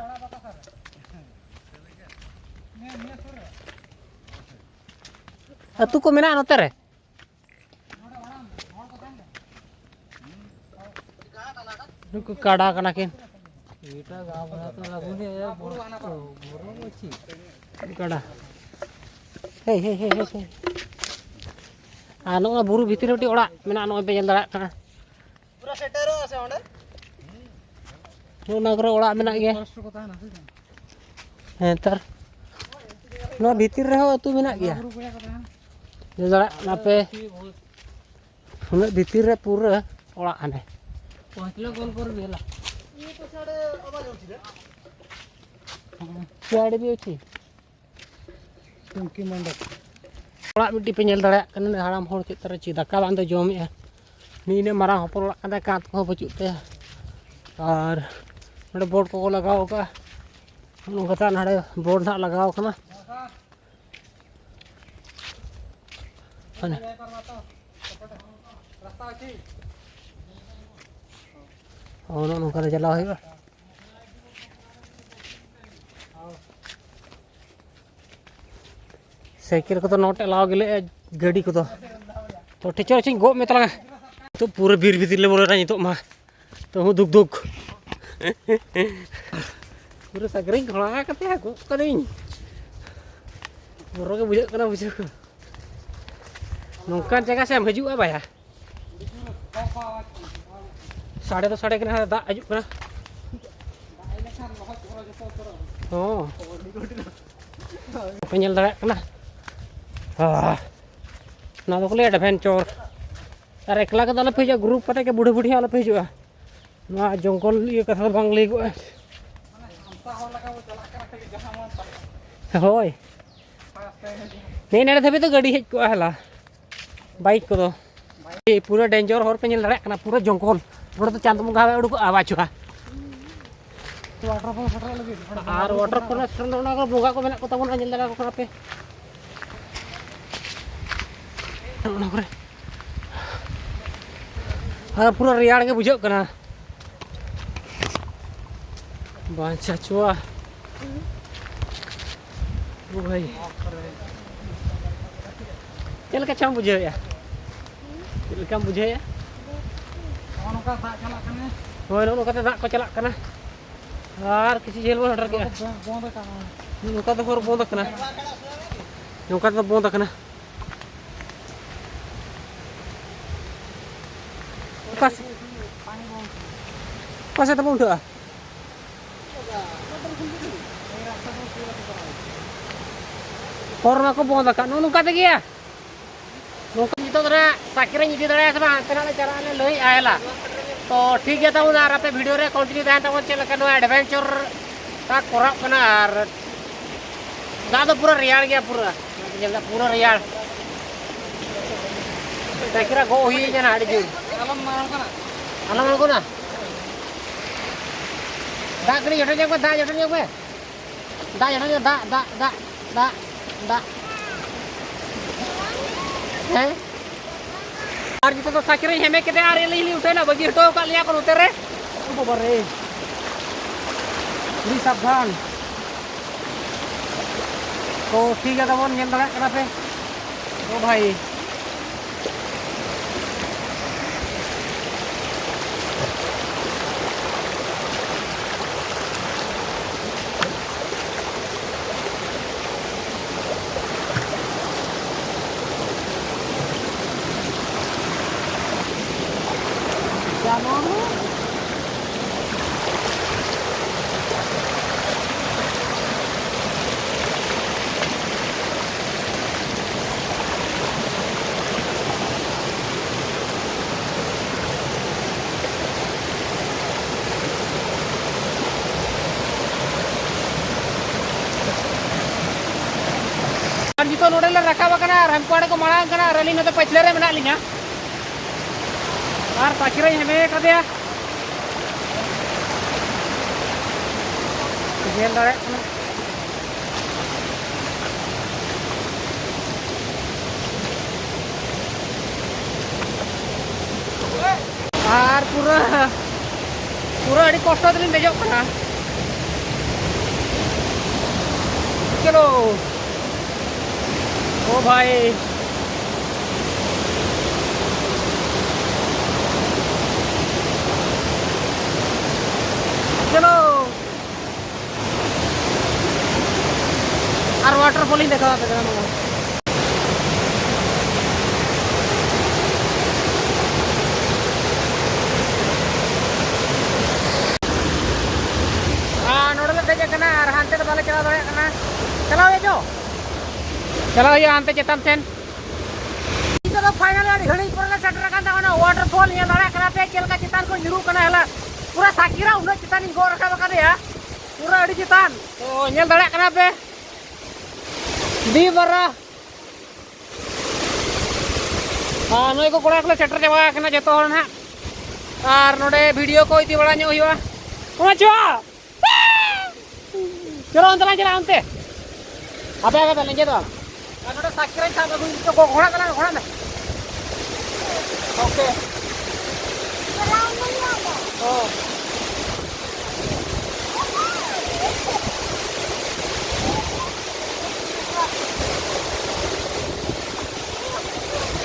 ᱟᱹᱛᱩ ᱠᱚ ᱢᱮᱱᱟᱜᱼᱟ ᱱᱚᱛᱮ ᱨᱮ? ᱱᱩᱠᱩ ᱠᱟᱰᱟ ᱠᱟᱱᱟ ᱠᱤᱱ᱾ ᱠᱟᱰᱟ᱾ ᱦᱮᱭ, ᱦᱮᱭ, ᱦᱮᱭ, ᱦᱮᱭ, ᱦᱮᱭ᱾ ᱟᱨ ᱱᱚᱜᱼᱚᱭ ᱵᱩᱨᱩ ᱵᱷᱤᱛᱤᱨ ᱨᱮ ᱢᱤᱫᱴᱤᱡ ᱚᱲᱟᱜ ᱢᱮᱱᱟᱜᱼᱟ, ᱱᱚᱜᱼᱚᱭ ᱯᱮ ᱧᱮᱞ ᱫᱟᱲᱮᱭᱟᱜ ᱠᱟᱱᱟ᱾ ᱯᱩᱨᱟᱹ ᱥᱮᱴᱮᱨᱚᱜᱼᱟ ᱥᱮ ᱚᱸᱰᱮ? ᱚᱱᱟ ᱠᱚᱨᱮ ᱚᱲᱟᱜ ᱢᱮᱱᱟᱜ ᱜᱮᱭᱟ᱾ ᱦᱮᱸ, ᱛᱟᱨ ᱱᱚᱣᱟ ᱵᱷᱤᱛᱤᱨ ᱨᱮᱦᱚᱸ ᱟᱹᱛᱩ ᱢᱮᱱᱟᱜ ᱜᱮᱭᱟ᱾ ᱧᱮᱞ ᱫᱟᱲᱮᱭᱟᱜ ᱠᱟᱱᱟ ᱯᱮ, ᱩᱱᱟᱹᱜ ᱵᱷᱤᱛᱤᱨ ᱨᱮ ᱯᱩᱨᱟᱹ ᱚᱲᱟᱜ ᱦᱟᱱᱮ᱾ ᱪᱮ ᱟᱹᱰᱤ ᱵᱮᱥ ᱴᱷᱤᱠ᱾ ᱴᱩᱝᱠᱤ ᱢᱚᱱᱰᱚᱯ᱾ ᱚᱲᱟᱜ ᱢᱤᱫᱴᱤᱡ ᱯᱮ ᱧᱮᱞ ᱫᱟᱲᱮᱭᱟᱜ ᱠᱟᱱᱟ, ᱦᱟᱲᱟᱢ ᱦᱚᱲ ᱪᱮᱫ ᱛᱟᱨᱟ ᱪᱮᱫ ᱫᱟᱠᱟ ᱵᱟᱝ ᱫᱚ ᱡᱚᱢᱮᱜᱼᱟ᱾ ᱱᱤᱭᱟᱹ ᱢᱟᱨᱟᱝ ᱦᱚᱯᱚᱱ ᱚᱲᱟᱜ ᱠᱟᱱ ᱛᱟᱭᱟ, ᱠᱟᱸᱛ ᱠᱚᱦᱚᱸ ᱵᱟᱹᱪᱩᱜ ᱛᱟᱭᱟ᱾ ᱟᱨ ᱱᱚᱰᱮ ᱵᱳᱨᱰ ᱠᱚᱠᱚ ᱞᱟᱜᱟᱣ ᱟᱠᱟᱫᱼᱟ, ᱱᱚᱝᱠᱟ ᱛᱮ ᱱᱚᱰᱮ ᱵᱳᱨᱰ ᱱᱟᱦᱟᱜ ᱞᱟᱜᱟᱣ ᱟᱠᱟᱱᱟ᱾ ᱦᱟᱱᱮ᱾ ᱚ, ᱱᱚᱜᱼᱚ ᱱᱚᱝᱠᱟ ᱛᱮ ᱪᱟᱞᱟᱣ ᱦᱩᱭᱩᱜᱼᱟ᱾ ᱥᱟᱭᱠᱮᱞ ᱠᱚᱫᱚ not allow ᱜᱮᱞᱮ, ᱜᱟᱹᱰᱤ ᱠᱚᱫᱚ᱾ ᱛᱚ ᱴᱷᱤᱠ ᱟᱪᱷᱮ, ᱜᱚᱜ ᱢᱮ ᱛᱟᱞᱟᱝᱟ᱾ ᱱᱤᱛᱚᱜ ᱯᱩᱨᱟᱹ ᱵᱤᱨ ᱵᱷᱤᱛᱤᱨ ᱞᱮ ᱵᱚᱞᱚᱭᱮᱱᱟ ᱱᱤᱛᱚᱜ ᱢᱟ᱾ ᱛᱚ ᱦᱚᱸ ᱫᱩᱠ ᱫᱩᱠ᱾ ᱯᱩᱨᱟᱹ ᱥᱟᱸᱜᱽᱨᱟᱹᱧ ᱜᱷᱚᱲᱟ ᱠᱟᱛᱮ ᱜᱚᱜ ᱠᱟᱹᱱᱟᱹᱧ᱾ ᱵᱚᱨᱚ ᱜᱮ ᱵᱩᱡᱷᱟᱹᱜ ᱠᱟᱱᱟ ᱵᱩᱡᱷᱟᱹᱣ᱾ ᱱᱚᱝᱠᱟᱱ ᱡᱟᱭᱜᱟ ᱥᱮᱫ ᱮᱢ ᱦᱤᱡᱩᱜᱼᱟ ᱵᱟᱭᱟ? ᱥᱟᱰᱮ ᱫᱚ ᱥᱟᱰᱮ ᱠᱟᱱᱟ, ᱫᱟᱜ ᱦᱤᱡᱩᱜ ᱠᱟᱱᱟ᱾ ᱦᱚᱸ᱾ ᱵᱟᱯᱮ ᱧᱮᱞ ᱫᱟᱲᱮᱭᱟᱜ ᱠᱟᱱᱟ? ᱟᱦ᱾ ᱱᱚᱣᱟ ᱫᱚᱠᱚ ᱞᱟᱹᱭᱟ adventure᱾ ᱟᱨ ᱮᱠᱞᱟ ᱠᱚᱫᱚ ᱟᱞᱚᱯᱮ ᱦᱤᱡᱩᱜᱼᱟ, group ᱠᱟᱛᱮ ᱜᱮ, ᱵᱩᱲᱦᱤ ᱵᱩᱲᱦᱤ ᱦᱚᱸ ᱟᱞᱚᱯᱮ ᱦᱤᱡᱩᱜᱼᱟ᱾ ᱱᱚᱣᱟ ᱡᱚᱝᱜᱚᱞ ᱤᱭᱟᱹ ᱠᱟᱛᱷᱟ ᱫᱚ ᱵᱟᱝ ᱞᱟᱹᱭᱟᱹᱜᱚᱜᱼᱟ᱾ ᱦᱳᱭ᱾ ᱱᱮ ᱱᱮᱰᱮ ᱫᱷᱟᱹᱵᱤᱡ ᱫᱚ ᱜᱟᱹᱰᱤ ᱦᱮᱡ ᱠᱚᱜᱼᱟ ᱦᱮᱞᱟ, bike ᱠᱚᱫᱚ᱾ ᱮᱭ ᱯᱩᱨᱟᱹ danger ᱦᱚᱨ ᱯᱮ ᱧᱮᱞ ᱫᱟᱲᱮᱭᱟᱜ ᱠᱟᱱᱟ, ᱯᱩᱨᱟᱹ ᱡᱚᱝᱜᱚᱞ᱾ ᱱᱚᱰᱮ ᱫᱚ ᱪᱟᱸᱫ ᱵᱚᱸᱜᱟ ᱦᱚᱸᱭ ᱩᱰᱩᱠᱚᱜᱼᱟ, ᱵᱟᱪᱷᱚᱜᱼᱟ᱾ Waterfall ᱥᱮᱴᱮᱨᱚᱜ ᱞᱟᱹᱜᱤᱫ ᱱᱚᱰᱮ ᱟᱨ waterfall ᱥᱮᱴᱮᱨ ᱫᱚ ᱚᱱᱟ ᱠᱚᱨᱮ ᱵᱚᱸᱜᱟ ᱠᱚ ᱢᱮᱱᱟᱜ ᱠᱚ ᱛᱟᱵᱚᱱᱟ, ᱧᱮᱞ ᱫᱟᱲᱮᱭᱟᱠᱚ ᱠᱟᱱᱟ ᱯᱮ᱾ ᱚᱱᱟ ᱠᱚᱨᱮ᱾ ᱟᱨ ᱯᱩᱨᱟᱹ ᱨᱮᱭᱟᱲ ᱜᱮ ᱵᱩᱡᱷᱟᱹᱜ ᱠᱟᱱᱟ᱾ ᱵᱟᱧᱪᱟ ᱪᱩᱣᱟ᱾ ᱳ ᱵᱷᱟᱭ᱾ ᱪᱮᱫ ᱞᱮᱠᱟ ᱪᱚᱢ ᱵᱩᱡᱷᱟᱹᱣᱮᱫᱼᱟ? ᱪᱮᱫ ᱞᱮᱠᱟᱢ ᱵᱩᱡᱷᱟᱹᱣᱮᱫᱼᱟ? ᱱᱚᱜᱼᱚ ᱱᱚᱝᱠᱟ ᱫᱟᱜ ᱪᱟᱞᱟᱜ ᱠᱟᱱᱟ᱾ ᱦᱳᱭ, ᱱᱚᱜᱼᱚ ᱱᱚᱝᱠᱟ ᱛᱮ ᱫᱟᱜ ᱠᱚ ᱪᱟᱞᱟᱜ ᱠᱟᱱᱟ᱾ ᱟᱨ ᱠᱤᱪᱷᱩ ᱡᱷᱟᱹᱞ ᱵᱚᱱ ᱥᱮᱴᱮᱨ ᱠᱮᱜᱼᱟ᱾ ᱵᱚᱱᱫ ᱟᱠᱟᱱᱟ᱾ ᱱᱚᱝᱠᱟ ᱛᱮ ᱦᱚᱨ ᱵᱚᱱᱫ ᱟᱠᱟᱱᱟ᱾ ᱱᱚᱝᱠᱟ ᱛᱮᱫᱚ ᱵᱚᱱᱫ ᱟᱠᱟᱱᱟ᱾ ᱚᱠᱟ ᱥᱮ-, ᱚᱠᱟ ᱥᱮᱫ ᱛᱮᱵᱚᱱ ᱩᱴᱷᱟᱹᱜᱼᱟ? ᱦᱚᱨ ᱢᱟᱠᱚ ᱵᱚᱱᱫ ᱟᱠᱟᱫ, ᱱᱚᱜᱼᱚ ᱱᱚᱝᱠᱟ ᱛᱮᱜᱮᱭᱟ᱾ ᱱᱚᱝᱠᱟ ᱱᱤᱛᱚᱜ ᱫᱚ ᱱᱟᱜ ᱥᱟᱭᱠᱮᱞ ᱤᱧ ᱤᱫᱤ ᱫᱟᱲᱮᱭᱟᱜᱼᱟ ᱥᱮ ᱵᱟᱝ, ᱦᱟᱱᱛᱮ ᱱᱟᱜ ᱞᱮ ᱪᱟᱞᱟᱜᱼᱟ, ᱞᱮ ᱞᱟᱹᱭᱮᱫᱼᱟ ᱦᱮᱞᱟ᱾ ᱛᱚ ᱴᱷᱤᱠ ᱜᱮᱭᱟ, ᱛᱟᱵᱚᱱ ᱟᱨ ᱟᱯᱮ ᱵᱷᱤᱰᱤᱭᱳ ᱨᱮ ᱠᱚᱱᱴᱤᱱᱤᱭᱩ ᱛᱟᱦᱮᱱ ᱛᱟᱵᱚᱱ, ᱪᱮᱫ ᱞᱮᱠᱟ ᱱᱚᱣᱟ ᱮᱰᱵᱷᱮᱧᱪᱟᱨ ᱴᱟ ᱠᱚᱨᱟᱣ ᱠᱟᱱᱟ᱾ ᱟᱨ ᱫᱟᱜ ᱫᱚ ᱯᱩᱨᱟᱹ ᱨᱮᱭᱟᱲ ᱜᱮᱭᱟ, ᱯᱩᱨᱟᱹ ᱧᱮᱞ ᱫᱟ, ᱯᱩᱨᱟᱹ ᱨᱮᱭᱟᱲ᱾ ᱥᱟᱭᱠᱮᱞ ᱜᱚᱜ ᱦᱩᱭ ᱠᱟᱱᱟ ᱟᱹᱰᱤ ᱡᱳᱨ᱾ ᱟᱞᱚᱢ ᱟᱬᱜᱚᱱᱟ᱾ ᱟᱞᱚᱢ ᱟᱬᱜᱚᱱᱟ᱾ ᱫᱟᱜ ᱠᱟᱹᱴᱤᱡ ᱡᱚᱴᱮᱫ ᱧᱚᱜ ᱢᱮ, ᱫᱟᱜ ᱡᱚᱴᱮᱫ ᱧᱚᱜ ᱢᱮ᱾ ᱫᱟᱜ ᱡᱟᱹᱲᱤ, ᱫᱟᱜ, ᱫᱟᱜ, ᱫᱟᱜ, ᱫᱟᱜ, ᱫᱟᱜ᱾ ᱦᱮᱸ? ᱟᱨ ᱡᱚᱛᱚ ᱫᱚ ᱥᱟᱭᱠᱮᱞ ᱨᱤᱧ ᱦᱮᱢᱮ ᱠᱮᱫᱟ ᱟᱨ ᱟᱹᱞᱤᱧ ᱞᱤᱧ ᱩᱴᱷᱟᱹᱣᱱᱟ, ᱵᱟᱹᱜᱤ ᱦᱚᱴᱚ ᱟᱠᱟᱫ ᱞᱤᱧᱟ ᱠᱚ ᱱᱚᱛᱮ ᱨᱮ᱾ ᱳ ᱵᱟᱵᱟ ᱨᱮ᱾ ᱟᱹᱰᱤ ᱥᱟᱵᱫᱷᱟᱱ᱾ ᱛᱚ, ᱴᱷᱤᱠ ᱜᱮᱭᱟ, ᱛᱟᱵᱚᱱ ᱧᱮᱞ ᱫᱟᱲᱮᱭᱟᱜ ᱠᱟᱱᱟ ᱯᱮ᱾ ᱳ ᱵᱷᱟᱭ᱾ ᱟᱨ ᱱᱤᱛᱚᱜ ᱱᱚᱰᱮ ᱞᱮ ᱨᱟᱠᱟᱵ ᱟᱠᱟᱱᱟ ᱟᱨ ᱦᱟᱱᱠᱩ ᱟᱲᱮ ᱠᱚ ᱢᱟᱲᱟᱝ ᱠᱟᱱᱟ ᱟᱨ ᱟᱹᱞᱤᱧ ᱱᱚᱛᱮ ᱯᱟᱹᱪᱷᱞᱟᱹ ᱨᱮ ᱢᱮᱱᱟᱜ ᱞᱤᱧᱟ᱾ ᱟᱨ ᱯᱟᱹᱪᱷᱞᱟᱹᱧ ᱦᱮᱢᱮ ᱠᱟᱫᱮᱭᱟ᱾ ᱧᱮᱞ ᱫᱟᱲᱮᱭᱟᱜ ᱠᱟᱱᱟ᱾ ᱟᱨ ᱯᱩᱨᱟᱹ, ᱯᱩᱨᱟᱹ ᱟᱹᱰᱤ ᱠᱚᱥᱴᱚ ᱛᱮᱞᱤᱧ ᱫᱮᱡᱚᱜ ᱠᱟᱱᱟ᱾ ᱪᱚᱞᱚ, ᱳ ᱵᱷᱟᱭ, ᱟᱨ waterfall ᱤᱧ ᱫᱮᱠᱷᱟᱣ ᱟᱯᱮ ᱠᱟᱱᱟ ᱱᱚᱣᱟ᱾ ᱟᱨ ᱱᱚᱰᱮ ᱞᱮ ᱫᱮᱡ ᱟᱠᱟᱱᱟ ᱟᱨ ᱦᱟᱱᱛᱮ ᱫᱚ ᱵᱟᱞᱮ ᱪᱟᱞᱟᱣ ᱫᱟᱲᱮᱭᱟᱜ ᱠᱟᱱᱟ᱾ ᱪᱟᱞᱟᱣ ᱦᱩᱭᱩᱜᱼᱟ ᱪᱚ? ᱪᱟᱞᱟᱣ ᱦᱩᱭᱩᱜᱼᱟ ᱦᱟᱱᱛᱮ ᱪᱮᱛᱟᱱ ᱥᱮᱱ᱾ ᱱᱤᱛᱚᱜ ᱫᱚ finally ᱟᱹᱰᱤ ᱜᱷᱟᱹᱲᱤᱡ ᱯᱚᱨᱮ ᱞᱮ ᱥᱮᱴᱮᱨ ᱟᱠᱟᱱ ᱛᱟᱵᱚᱱᱟ waterfall᱾ ᱧᱮᱞ ᱫᱟᱲᱮᱭᱟᱜ ᱠᱟᱱᱟ ᱯᱮ ᱪᱮᱫ ᱞᱮᱠᱟ ᱪᱮᱛᱟᱱ ᱠᱷᱚᱱ ᱧᱩᱨᱩᱜ ᱠᱟᱱᱟ ᱦᱮᱞᱟ᱾ ᱯᱩᱨᱟᱹ ᱥᱟᱠᱤᱨᱟ ᱩᱱᱟᱹᱜ ᱪᱮᱛᱟᱱᱤᱧ ᱜᱚᱜ ᱨᱟᱠᱟᱵ ᱟᱠᱟᱫᱮᱭᱟ, ᱯᱩᱨᱟᱹ ᱟᱹᱰᱤ ᱪᱮᱛᱟᱱ᱾ ᱛᱚ ᱧᱮᱞ ᱫᱟᱲᱮᱭᱟᱜ ᱠᱟᱱᱟ ᱯᱮ ᱫᱤ ᱵᱟᱨᱟ᱾ ᱟᱨ ᱱᱚᱜᱼᱚᱭ ᱠᱚ ᱠᱚᱲᱟ ᱠᱚᱞᱮ ᱥᱮᱴᱮᱨ ᱪᱟᱵᱟ ᱟᱠᱟᱱᱟ ᱡᱚᱛᱚ ᱦᱚᱲ ᱱᱟᱦᱟᱜ᱾ ᱟᱨ ᱱᱚᱰᱮ video ᱠᱚ ᱤᱫᱤ ᱵᱟᱲᱟ ᱧᱚᱜ ᱦᱩᱭᱩᱜᱼᱟ᱾ ᱚᱱᱟ ᱪᱚ! ᱪᱚᱞᱚ ᱚᱱᱛᱮ ᱞᱟᱝ ᱪᱟᱞᱟᱜᱼᱟ, ᱚᱱᱛᱮ᱾ ᱟᱯᱮ ᱟᱯᱮ ᱯᱮ ᱞᱮᱸᱡᱮᱫᱚᱜᱼᱟ᱾ ᱟᱨ ᱱᱚᱰᱮ ᱥᱟᱭᱠᱮᱞ ᱨᱮ ᱥᱟᱵ ᱟᱹᱜᱩᱭ ᱢᱮ, ᱜᱷᱚᱲᱟ ᱛᱟᱞᱟᱝ ᱢᱮ, ᱜᱷᱚᱲᱟ ᱢᱮ᱾ OK᱾ ᱦᱚᱸ᱾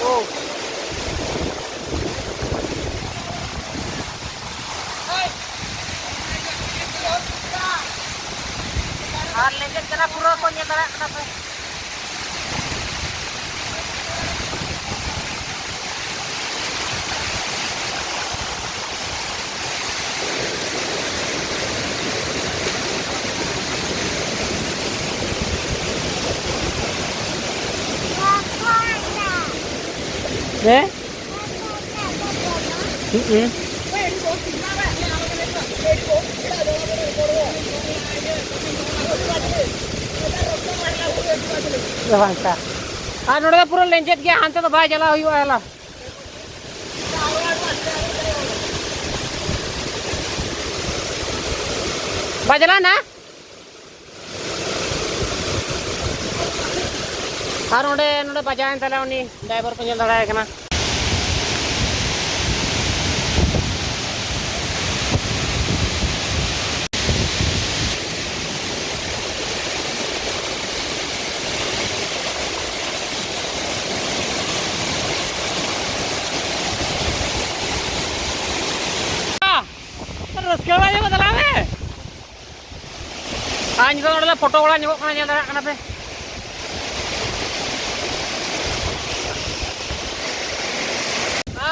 ᱳ᱾ ᱟᱨ ᱞᱮᱸᱡᱮᱫ ᱠᱟᱱᱟ ᱯᱩᱨᱟᱹ ᱠᱚ ᱧᱮᱞ ᱫᱟᱲᱮᱭᱟᱜ ᱠᱟᱱᱟ ᱯᱮ᱾ ᱦᱮᱸ? ᱦᱩᱸ᱾ ᱟᱪᱪᱷᱟ᱾ ᱟᱨ ᱱᱚᱰᱮ ᱫᱚ ᱯᱩᱨᱟᱹ ᱞᱮᱸᱡᱮᱫ ᱜᱮᱭᱟ, ᱦᱟᱱᱛᱮ ᱫᱚ ᱵᱟᱭ ᱪᱟᱞᱟᱣ ᱦᱩᱭᱩᱜᱼᱟ, ᱮᱞᱟ᱾ ᱵᱟᱭ ᱪᱟᱞᱟᱣ ᱱᱟ? ᱟᱨ ᱚᱸᱰᱮ, ᱱᱚᱰᱮ ᱵᱟᱡᱟᱣᱮᱱ ᱛᱟᱞᱮ ᱩᱱᱤ driver ᱯᱮ ᱧᱮᱞ ᱫᱟᱲᱮᱭᱟᱭ ᱠᱟᱱᱟ᱾ ᱨᱟᱹᱥᱠᱟᱹ ᱵᱟᱲᱟ ᱧᱚᱜ ᱫᱟᱞᱟᱝ ᱢᱮ᱾ ᱟᱨ ᱱᱤᱛᱚᱜ ᱱᱚᱰᱮ ᱞᱮ ᱯᱷᱳᱴᱳ ᱵᱟᱲᱟ ᱧᱚᱜᱚᱜ ᱠᱟᱱᱟ, ᱧᱮᱞ ᱫᱟᱲᱮᱭᱟᱜ ᱠᱟᱱᱟ ᱯᱮ᱾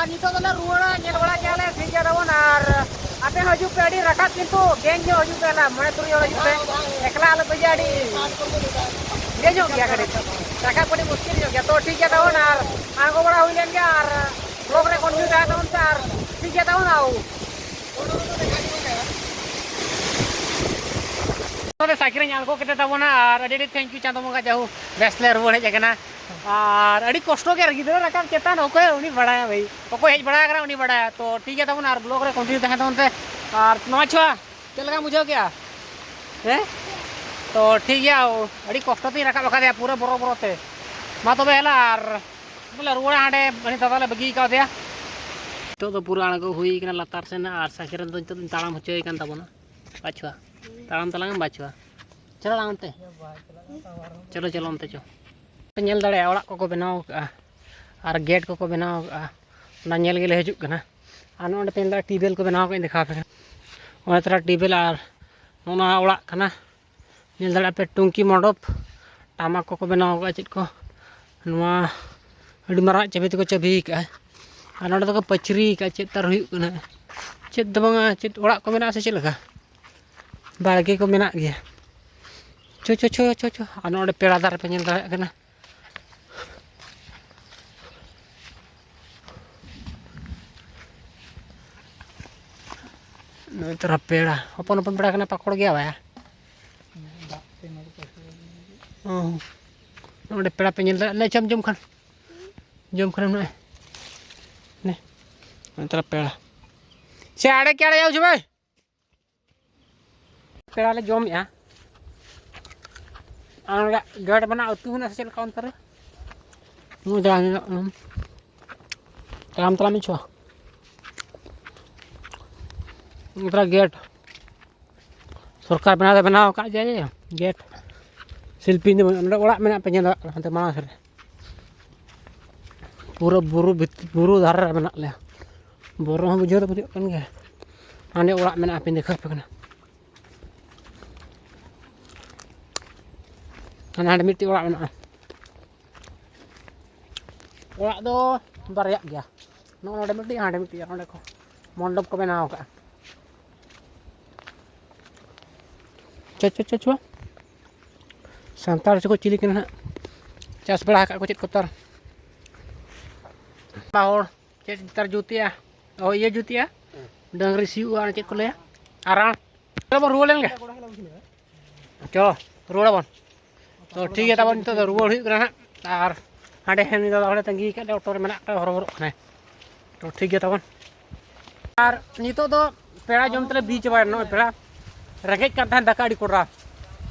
ᱱᱤᱛᱚᱜ ᱫᱚᱞᱮ ᱨᱩᱣᱟᱹᱲᱟ, ᱧᱮᱞ ᱵᱟᱲᱟ ᱠᱮᱜᱼᱟ ᱞᱮ, ᱴᱷᱤᱠ ᱜᱮᱭᱟ ᱛᱟᱵᱚᱱ᱾ ᱟᱨ ᱟᱯᱮ ᱦᱚᱸ ᱦᱤᱡᱩᱜ ᱯᱮ, ᱟᱹᱰᱤ ᱨᱟᱠᱟᱵ ᱠᱤᱱᱛᱩ ᱜᱮᱝ ᱧᱚᱜ ᱦᱤᱡᱩᱜ ᱯᱮ, ᱮᱠᱞᱟ ᱟᱞᱚ ᱯᱮ ᱦᱤᱡᱩᱜᱼᱟ, ᱟᱹᱰᱤ ᱤᱭᱟᱹ ᱧᱚᱜ ᱜᱮᱭᱟ ᱠᱟᱹᱴᱤᱡ, ᱨᱟᱠᱟᱵ ᱠᱟᱹᱴᱤᱡ ᱢᱩᱥᱠᱤᱞ ᱧᱚᱜ ᱜᱮᱭᱟ᱾ ᱛᱚ ᱴᱷᱤᱠ ᱜᱮᱭᱟ ᱛᱟᱵᱚᱱ, ᱟᱨ ᱟᱬᱜᱚ ᱵᱟᱲᱟ ᱦᱩᱭ ᱞᱮᱱ ᱜᱮ, ᱟᱨ ᱵᱞᱚᱜ ᱨᱮ ᱠᱚᱱᱴᱤᱱᱤᱭᱩ ᱛᱟᱦᱮᱱ ᱛᱟᱵᱚᱱ ᱯᱮ, ᱟᱨ ᱴᱷᱤᱠ ᱜᱮᱭᱟ ᱛᱟᱵᱚᱱ᱾ ᱟᱨ ᱱᱚᱰᱮ ᱥᱟᱭᱠᱮᱞ ᱨᱤᱧ ᱟᱬᱜᱚ ᱠᱮᱫ ᱛᱟᱵᱚᱱᱟ, ᱟᱨ ᱟᱹᱰᱤ ᱟᱹᱰᱤ thank you ᱪᱟᱸᱫᱚ ᱵᱚᱸᱜᱟ, ᱡᱟᱦᱳ ᱵᱮᱥ ᱞᱮ ᱨᱩᱣᱟᱹᱲ ᱦᱮᱡ ᱟᱠᱟᱱᱟ᱾ ᱟᱨ ᱟᱹᱰᱤ ᱠᱚᱥᱴᱚ ᱜᱮ, ᱜᱤᱫᱽᱨᱟᱹ ᱨᱟᱠᱟᱵ ᱪᱮᱛᱟᱱ ᱚᱠᱚᱭ ᱩᱱᱤ ᱵᱟᱲᱟᱭᱟ ᱵᱷᱟᱹᱭ, ᱚᱠᱚᱭ ᱦᱮᱡ ᱵᱟᱲᱟ ᱟᱠᱟᱱᱟ ᱩᱱᱤ ᱵᱟᱲᱟᱭᱟ᱾ ᱛᱚ ᱴᱷᱤᱠ ᱜᱮᱭᱟ ᱛᱟᱵᱚᱱ, ᱟᱨ ᱵᱞᱚᱜ ᱨᱮ ᱠᱚᱱᱴᱤᱱᱤᱭᱩ ᱛᱟᱦᱮᱸ ᱛᱟᱵᱚᱱ ᱯᱮ᱾ ᱟᱨ ᱱᱚᱣᱟ ᱪᱷᱩᱣᱟ ᱪᱮᱫ ᱞᱮᱠᱟᱢ ᱵᱩᱡᱷᱟᱹᱣ ᱠᱮᱜᱼᱟ? ᱦᱮᱸ, ᱛᱚ ᱴᱷᱤᱠ ᱜᱮᱭᱟ, ᱟᱹᱰᱤ ᱠᱚᱥᱴᱚ ᱛᱤᱧ ᱨᱟᱠᱟᱵ ᱟᱠᱟᱫᱮᱭᱟ ᱯᱩᱨᱟᱹ ᱵᱚᱨᱚ ᱵᱚᱨᱚ ᱛᱮ᱾ ᱢᱟ ᱛᱚᱵᱮ ᱦᱮᱞᱟ, ᱟᱨ ᱵᱚᱞᱮ ᱨᱩᱣᱟᱹᱲᱟ ᱦᱟᱸᱰᱮ, ᱩᱱᱤ ᱫᱟᱫᱟ ᱞᱮ ᱵᱟᱹᱜᱤ ᱠᱟᱣᱫᱮᱭᱟ᱾ ᱱᱤᱛᱚᱜ ᱫᱚ ᱯᱩᱨᱟᱹ ᱟᱬᱜᱚ ᱦᱩᱭ ᱠᱟᱱᱟ ᱞᱟᱛᱟᱨ ᱥᱮᱱ, ᱟᱨ ᱥᱟᱭᱠᱮᱞ ᱨᱮᱫᱚ ᱱᱤᱛᱚᱜ ᱫᱚᱧ ᱛᱟᱲᱟᱢ ᱦᱚᱪᱚᱭᱮ ᱠᱟᱱ ᱛᱟᱵᱚᱱᱟ᱾ ᱵᱟᱪᱷᱩᱣᱟ, ᱛᱟᱲᱟᱢ ᱛᱟᱞᱟᱝ ᱮᱢ ᱵᱟᱪᱷᱩᱣᱟ᱾ ᱪᱚᱞᱚ ᱞᱟᱝ ᱚᱱᱛᱮ, ᱪᱚᱞᱚ ᱪᱚᱞᱚ ᱚᱱᱛᱮ ᱪᱚ᱾ ᱯᱮ ᱧᱮᱞ ᱫᱟᱲᱮᱭᱟᱜᱼᱟ, ᱚᱲᱟᱜ ᱠᱚᱠᱚ ᱵᱮᱱᱟᱣ ᱠᱟᱜᱼᱟ ᱟᱨ ᱜᱮᱴ ᱠᱚᱠᱚ ᱵᱮᱱᱟᱣ ᱠᱟᱜᱼᱟ᱾ ᱚᱱᱟ ᱧᱮᱞ ᱜᱮᱞᱮ ᱦᱤᱡᱩᱜ ᱠᱟᱱᱟ᱾ ᱟᱨ ᱱᱚᱜᱼᱚ ᱱᱚᱸᱰᱮ ᱯᱮ ᱧᱮᱞ ᱫᱟᱲᱮᱭᱟᱜᱼᱟ, ᱴᱤᱭᱩᱵᱽᱣᱮᱞ ᱠᱚ ᱵᱮᱱᱟᱣ ᱠᱟᱜᱼᱟ, ᱤᱧ ᱫᱮᱠᱷᱟᱣ ᱟᱯᱮ ᱠᱟᱱᱟ᱾ ᱚᱱᱟ ᱛᱟᱨᱟ ᱴᱤᱭᱩᱵᱽᱣᱮᱞ, ᱟᱨ ᱱᱚᱜᱼᱚ ᱱᱚᱣᱟ ᱚᱲᱟᱜ ᱠᱟᱱᱟ᱾ ᱧᱮᱞ ᱫᱟᱲᱮᱭᱟᱜᱼᱟ ᱯᱮ, ᱴᱩᱝᱠᱤ ᱢᱚᱰᱚᱯ, ᱴᱟᱢᱟᱠ ᱠᱚᱠᱚ ᱵᱮᱱᱟᱣ ᱠᱟᱜᱼᱟ, ᱪᱮᱫ ᱠᱚ, ᱱᱚᱣᱟ ᱟᱹᱰᱤ ᱢᱟᱨᱟᱝ ᱪᱟᱹᱵᱤ ᱛᱮᱠᱚ ᱪᱟᱹᱵᱤ ᱠᱟᱜᱼᱟ᱾ ᱟᱨ ᱱᱚᱸᱰᱮ ᱫᱚᱠᱚ ᱯᱟᱹᱪᱨᱤ ᱠᱟᱜᱼᱟ, ᱪᱮᱫ ᱛᱟᱨ ᱦᱩᱭᱩᱜ ᱠᱟᱱᱟ, ᱪᱮᱫ ᱫᱚ ᱵᱟᱝᱟ, ᱪᱮᱫ ᱚᱲᱟᱜ ᱠᱚ ᱢᱮᱱᱟᱜᱼᱟ ᱥᱮ ᱪᱮᱫ ᱞᱮᱠᱟ? ᱵᱟᱲᱜᱮ ᱠᱚ ᱢᱮᱱᱟᱜ ᱜᱮᱭᱟ᱾ ᱪᱚ, ᱪᱚ, ᱪᱚ, ᱪᱚ, ᱪᱚ᱾ ᱟᱨ ᱱᱚᱰᱮ ᱯᱮᱲᱟ ᱫᱟᱨᱮ ᱯᱮ ᱧᱮᱞ ᱫᱟᱲᱮᱭᱟᱜ ᱠᱟᱱᱟ᱾ ᱱᱩᱭ ᱛᱚᱨᱟ ᱯᱮᱲᱟ, ᱦᱚᱯᱚᱱ ᱦᱚᱯᱚᱱ ᱯᱮᱲᱟ ᱠᱟᱱᱟ, ᱯᱟᱠᱚᱲ ᱜᱮᱭᱟ ᱵᱟᱭᱟ᱾ ᱚ, ᱱᱚᱰᱮ ᱯᱮᱲᱟ ᱯᱮ ᱧᱮᱞ ᱫᱟᱲᱮᱭᱟᱜᱼᱟ᱾ ᱞᱟᱹᱭ ᱪᱚᱢ ᱡᱚᱢ ᱠᱷᱟᱱ, ᱡᱚᱢ ᱠᱷᱟᱱᱮᱢ ᱱᱚᱜᱼᱚᱭ᱾ ᱱᱮ, ᱱᱩᱭ ᱛᱚᱨᱟ ᱯᱮᱲᱟ᱾ ᱥᱮ ᱟᱲᱮ ᱠᱮ ᱟᱲᱮ ᱡᱟᱣ ᱡᱚᱢᱟᱭ᱾ ᱯᱮᱲᱟ ᱞᱮ ᱡᱚᱢᱮᱜᱼᱟ᱾ ᱟᱨ ᱱᱚᱰᱮ ᱜᱮᱴ ᱢᱮᱱᱟᱜᱼᱟ, ᱟᱹᱛᱩ ᱢᱮᱱᱟᱜᱼᱟ ᱥᱮ ᱪᱮᱫ ᱞᱮᱠᱟ ᱚᱱᱛᱮ ᱨᱮ? ᱱᱚᱜᱼᱚᱭ ᱡᱟᱦᱟᱸ ᱧᱮᱞᱚᱜ ᱠᱟᱱᱟ᱾ ᱛᱟᱲᱟᱢ ᱛᱟᱲᱟᱢ ᱤᱧ ᱪᱷᱩᱣᱟ᱾ ᱱᱚᱛᱮ ᱨᱮ ᱜᱮᱴ᱾ ᱥᱚᱨᱠᱟᱨ ᱵᱮᱱᱟᱣ ᱫᱚ ᱵᱮᱱᱟᱣ ᱟᱠᱟᱫ ᱜᱮᱭᱟ ᱡᱮ ᱜᱮᱴ᱾ ᱥᱤᱞᱯᱤᱧ ᱫᱚ ᱵᱟᱹᱱᱩᱜᱼᱟ᱾ ᱱᱚᱰᱮ ᱚᱲᱟᱜ ᱢᱮᱱᱟᱜ ᱯᱮ ᱧᱮᱞ ᱫᱟᱲᱮᱭᱟᱜ ᱠᱟᱱᱟ ᱦᱟᱱᱛᱮ ᱢᱟᱲᱟᱝ ᱥᱮᱫ ᱨᱮ᱾ ᱯᱩᱨᱟᱹ ᱵᱩᱨᱩ ᱵᱷᱤᱛ-, ᱵᱩᱨᱩ ᱫᱷᱟᱨᱮ ᱨᱮ ᱢᱮᱱᱟᱜ ᱞᱮᱭᱟ᱾ ᱵᱚᱨᱚ ᱦᱚᱸ ᱵᱩᱡᱷᱟᱹᱣ ᱫᱚ ᱵᱩᱡᱷᱟᱹᱜ ᱠᱟᱱ ᱜᱮᱭᱟ᱾ ᱦᱟᱸᱰᱮ ᱚᱲᱟᱜ ᱢᱮᱱᱟᱜᱼᱟ, ᱦᱟᱯᱮᱧ ᱫᱮᱠᱷᱟᱣ ᱟᱯᱮ ᱠᱟᱱᱟ᱾ ᱦᱟᱱᱮ ᱦᱟᱸᱰᱮ ᱢᱤᱫᱴᱮᱡ ᱚᱲᱟᱜ ᱢᱮᱱᱟᱜᱼᱟ᱾ ᱚᱲᱟᱜ ᱫᱚ ᱵᱟᱨᱭᱟᱜ ᱜᱮᱭᱟ᱾ ᱱᱚᱜᱼᱚ ᱱᱚᱰᱮ ᱢᱤᱫᱴᱤᱡ, ᱦᱟᱸᱰᱮ ᱢᱤᱫᱴᱤᱡ, ᱱᱚᱰᱮ ᱠᱚ ᱢᱚᱱᱰᱚᱯ ᱠᱚ ᱵᱮᱱᱟᱣ ᱟᱠᱟᱫᱼᱟ᱾ ᱪᱚ, ᱪᱚ, ᱪᱚ, ᱪᱚ᱾ ᱥᱟᱱᱛᱟᱲ ᱪᱚᱠᱚ ᱪᱤᱞᱤ ᱠᱟᱱᱟ ᱦᱟᱸᱜ? ᱪᱟᱥ ᱵᱟᱲᱟ ᱟᱠᱟᱫ ᱠᱚ ᱪᱮᱫ ᱠᱚ ᱛᱟᱨ? ᱵᱟᱵᱟ ᱦᱚᱲ ᱪᱮᱫ ᱱᱮᱛᱟᱨ ᱡᱩᱛᱮᱜᱼᱟ? ᱚ, ᱤᱭᱟᱹ ᱡᱩᱛᱮᱜᱼᱟ, ᱰᱟᱹᱝᱨᱤ ᱥᱤᱭᱳᱜᱼᱟ, ᱪᱮᱫ ᱠᱚ ᱞᱟᱹᱭᱟ, ᱟᱨᱟᱬ᱾ ᱪᱚᱞᱚ ᱵᱚᱱ ᱨᱩᱣᱟᱹᱲ ᱞᱮᱱ ᱜᱮ᱾ ᱪᱚ, ᱨᱩᱣᱟᱹᱲ ᱟᱵᱚᱱ᱾ ᱛᱚ ᱴᱷᱤᱠ ᱜᱮᱭᱟ ᱛᱟᱵᱚᱱ, ᱱᱤᱛᱚᱜ ᱫᱚ ᱨᱩᱣᱟᱹᱲ ᱦᱩᱭᱩᱜ ᱠᱟᱱᱟ ᱦᱟᱸᱜ᱾ ᱟᱨ ᱦᱟᱸᱰᱮ ᱦᱮᱸ, ᱩᱱᱤ ᱫᱟᱫᱟ ᱦᱚᱲᱮ ᱛᱟᱺᱜᱤ ᱟᱠᱟᱫ ᱞᱮᱭᱟ, ᱚᱴᱳ ᱨᱮ ᱢᱮᱱᱟᱜ ᱠᱚᱣᱟ, ᱦᱚᱨᱚᱵᱚᱨᱚᱜ ᱠᱟᱱᱟᱭ᱾ ᱛᱚ ᱴᱷᱤᱠ ᱜᱮᱭᱟ ᱛᱟᱵᱚᱱ᱾ ᱟᱨ ᱱᱤᱛᱚᱜ ᱫᱚ ᱯᱮᱲᱟ ᱡᱚᱢ ᱛᱮᱞᱮ ᱵᱤ ᱪᱟᱵᱟᱭᱮᱱᱟ᱾ ᱱᱚᱜᱼᱚᱭ ᱯᱮᱲᱟ ᱨᱮᱸᱜᱮᱡ ᱠᱟᱱ ᱛᱟᱦᱮᱸᱫ, ᱫᱟᱠᱟ ᱟᱹᱰᱤ ᱠᱚᱰᱨᱟ,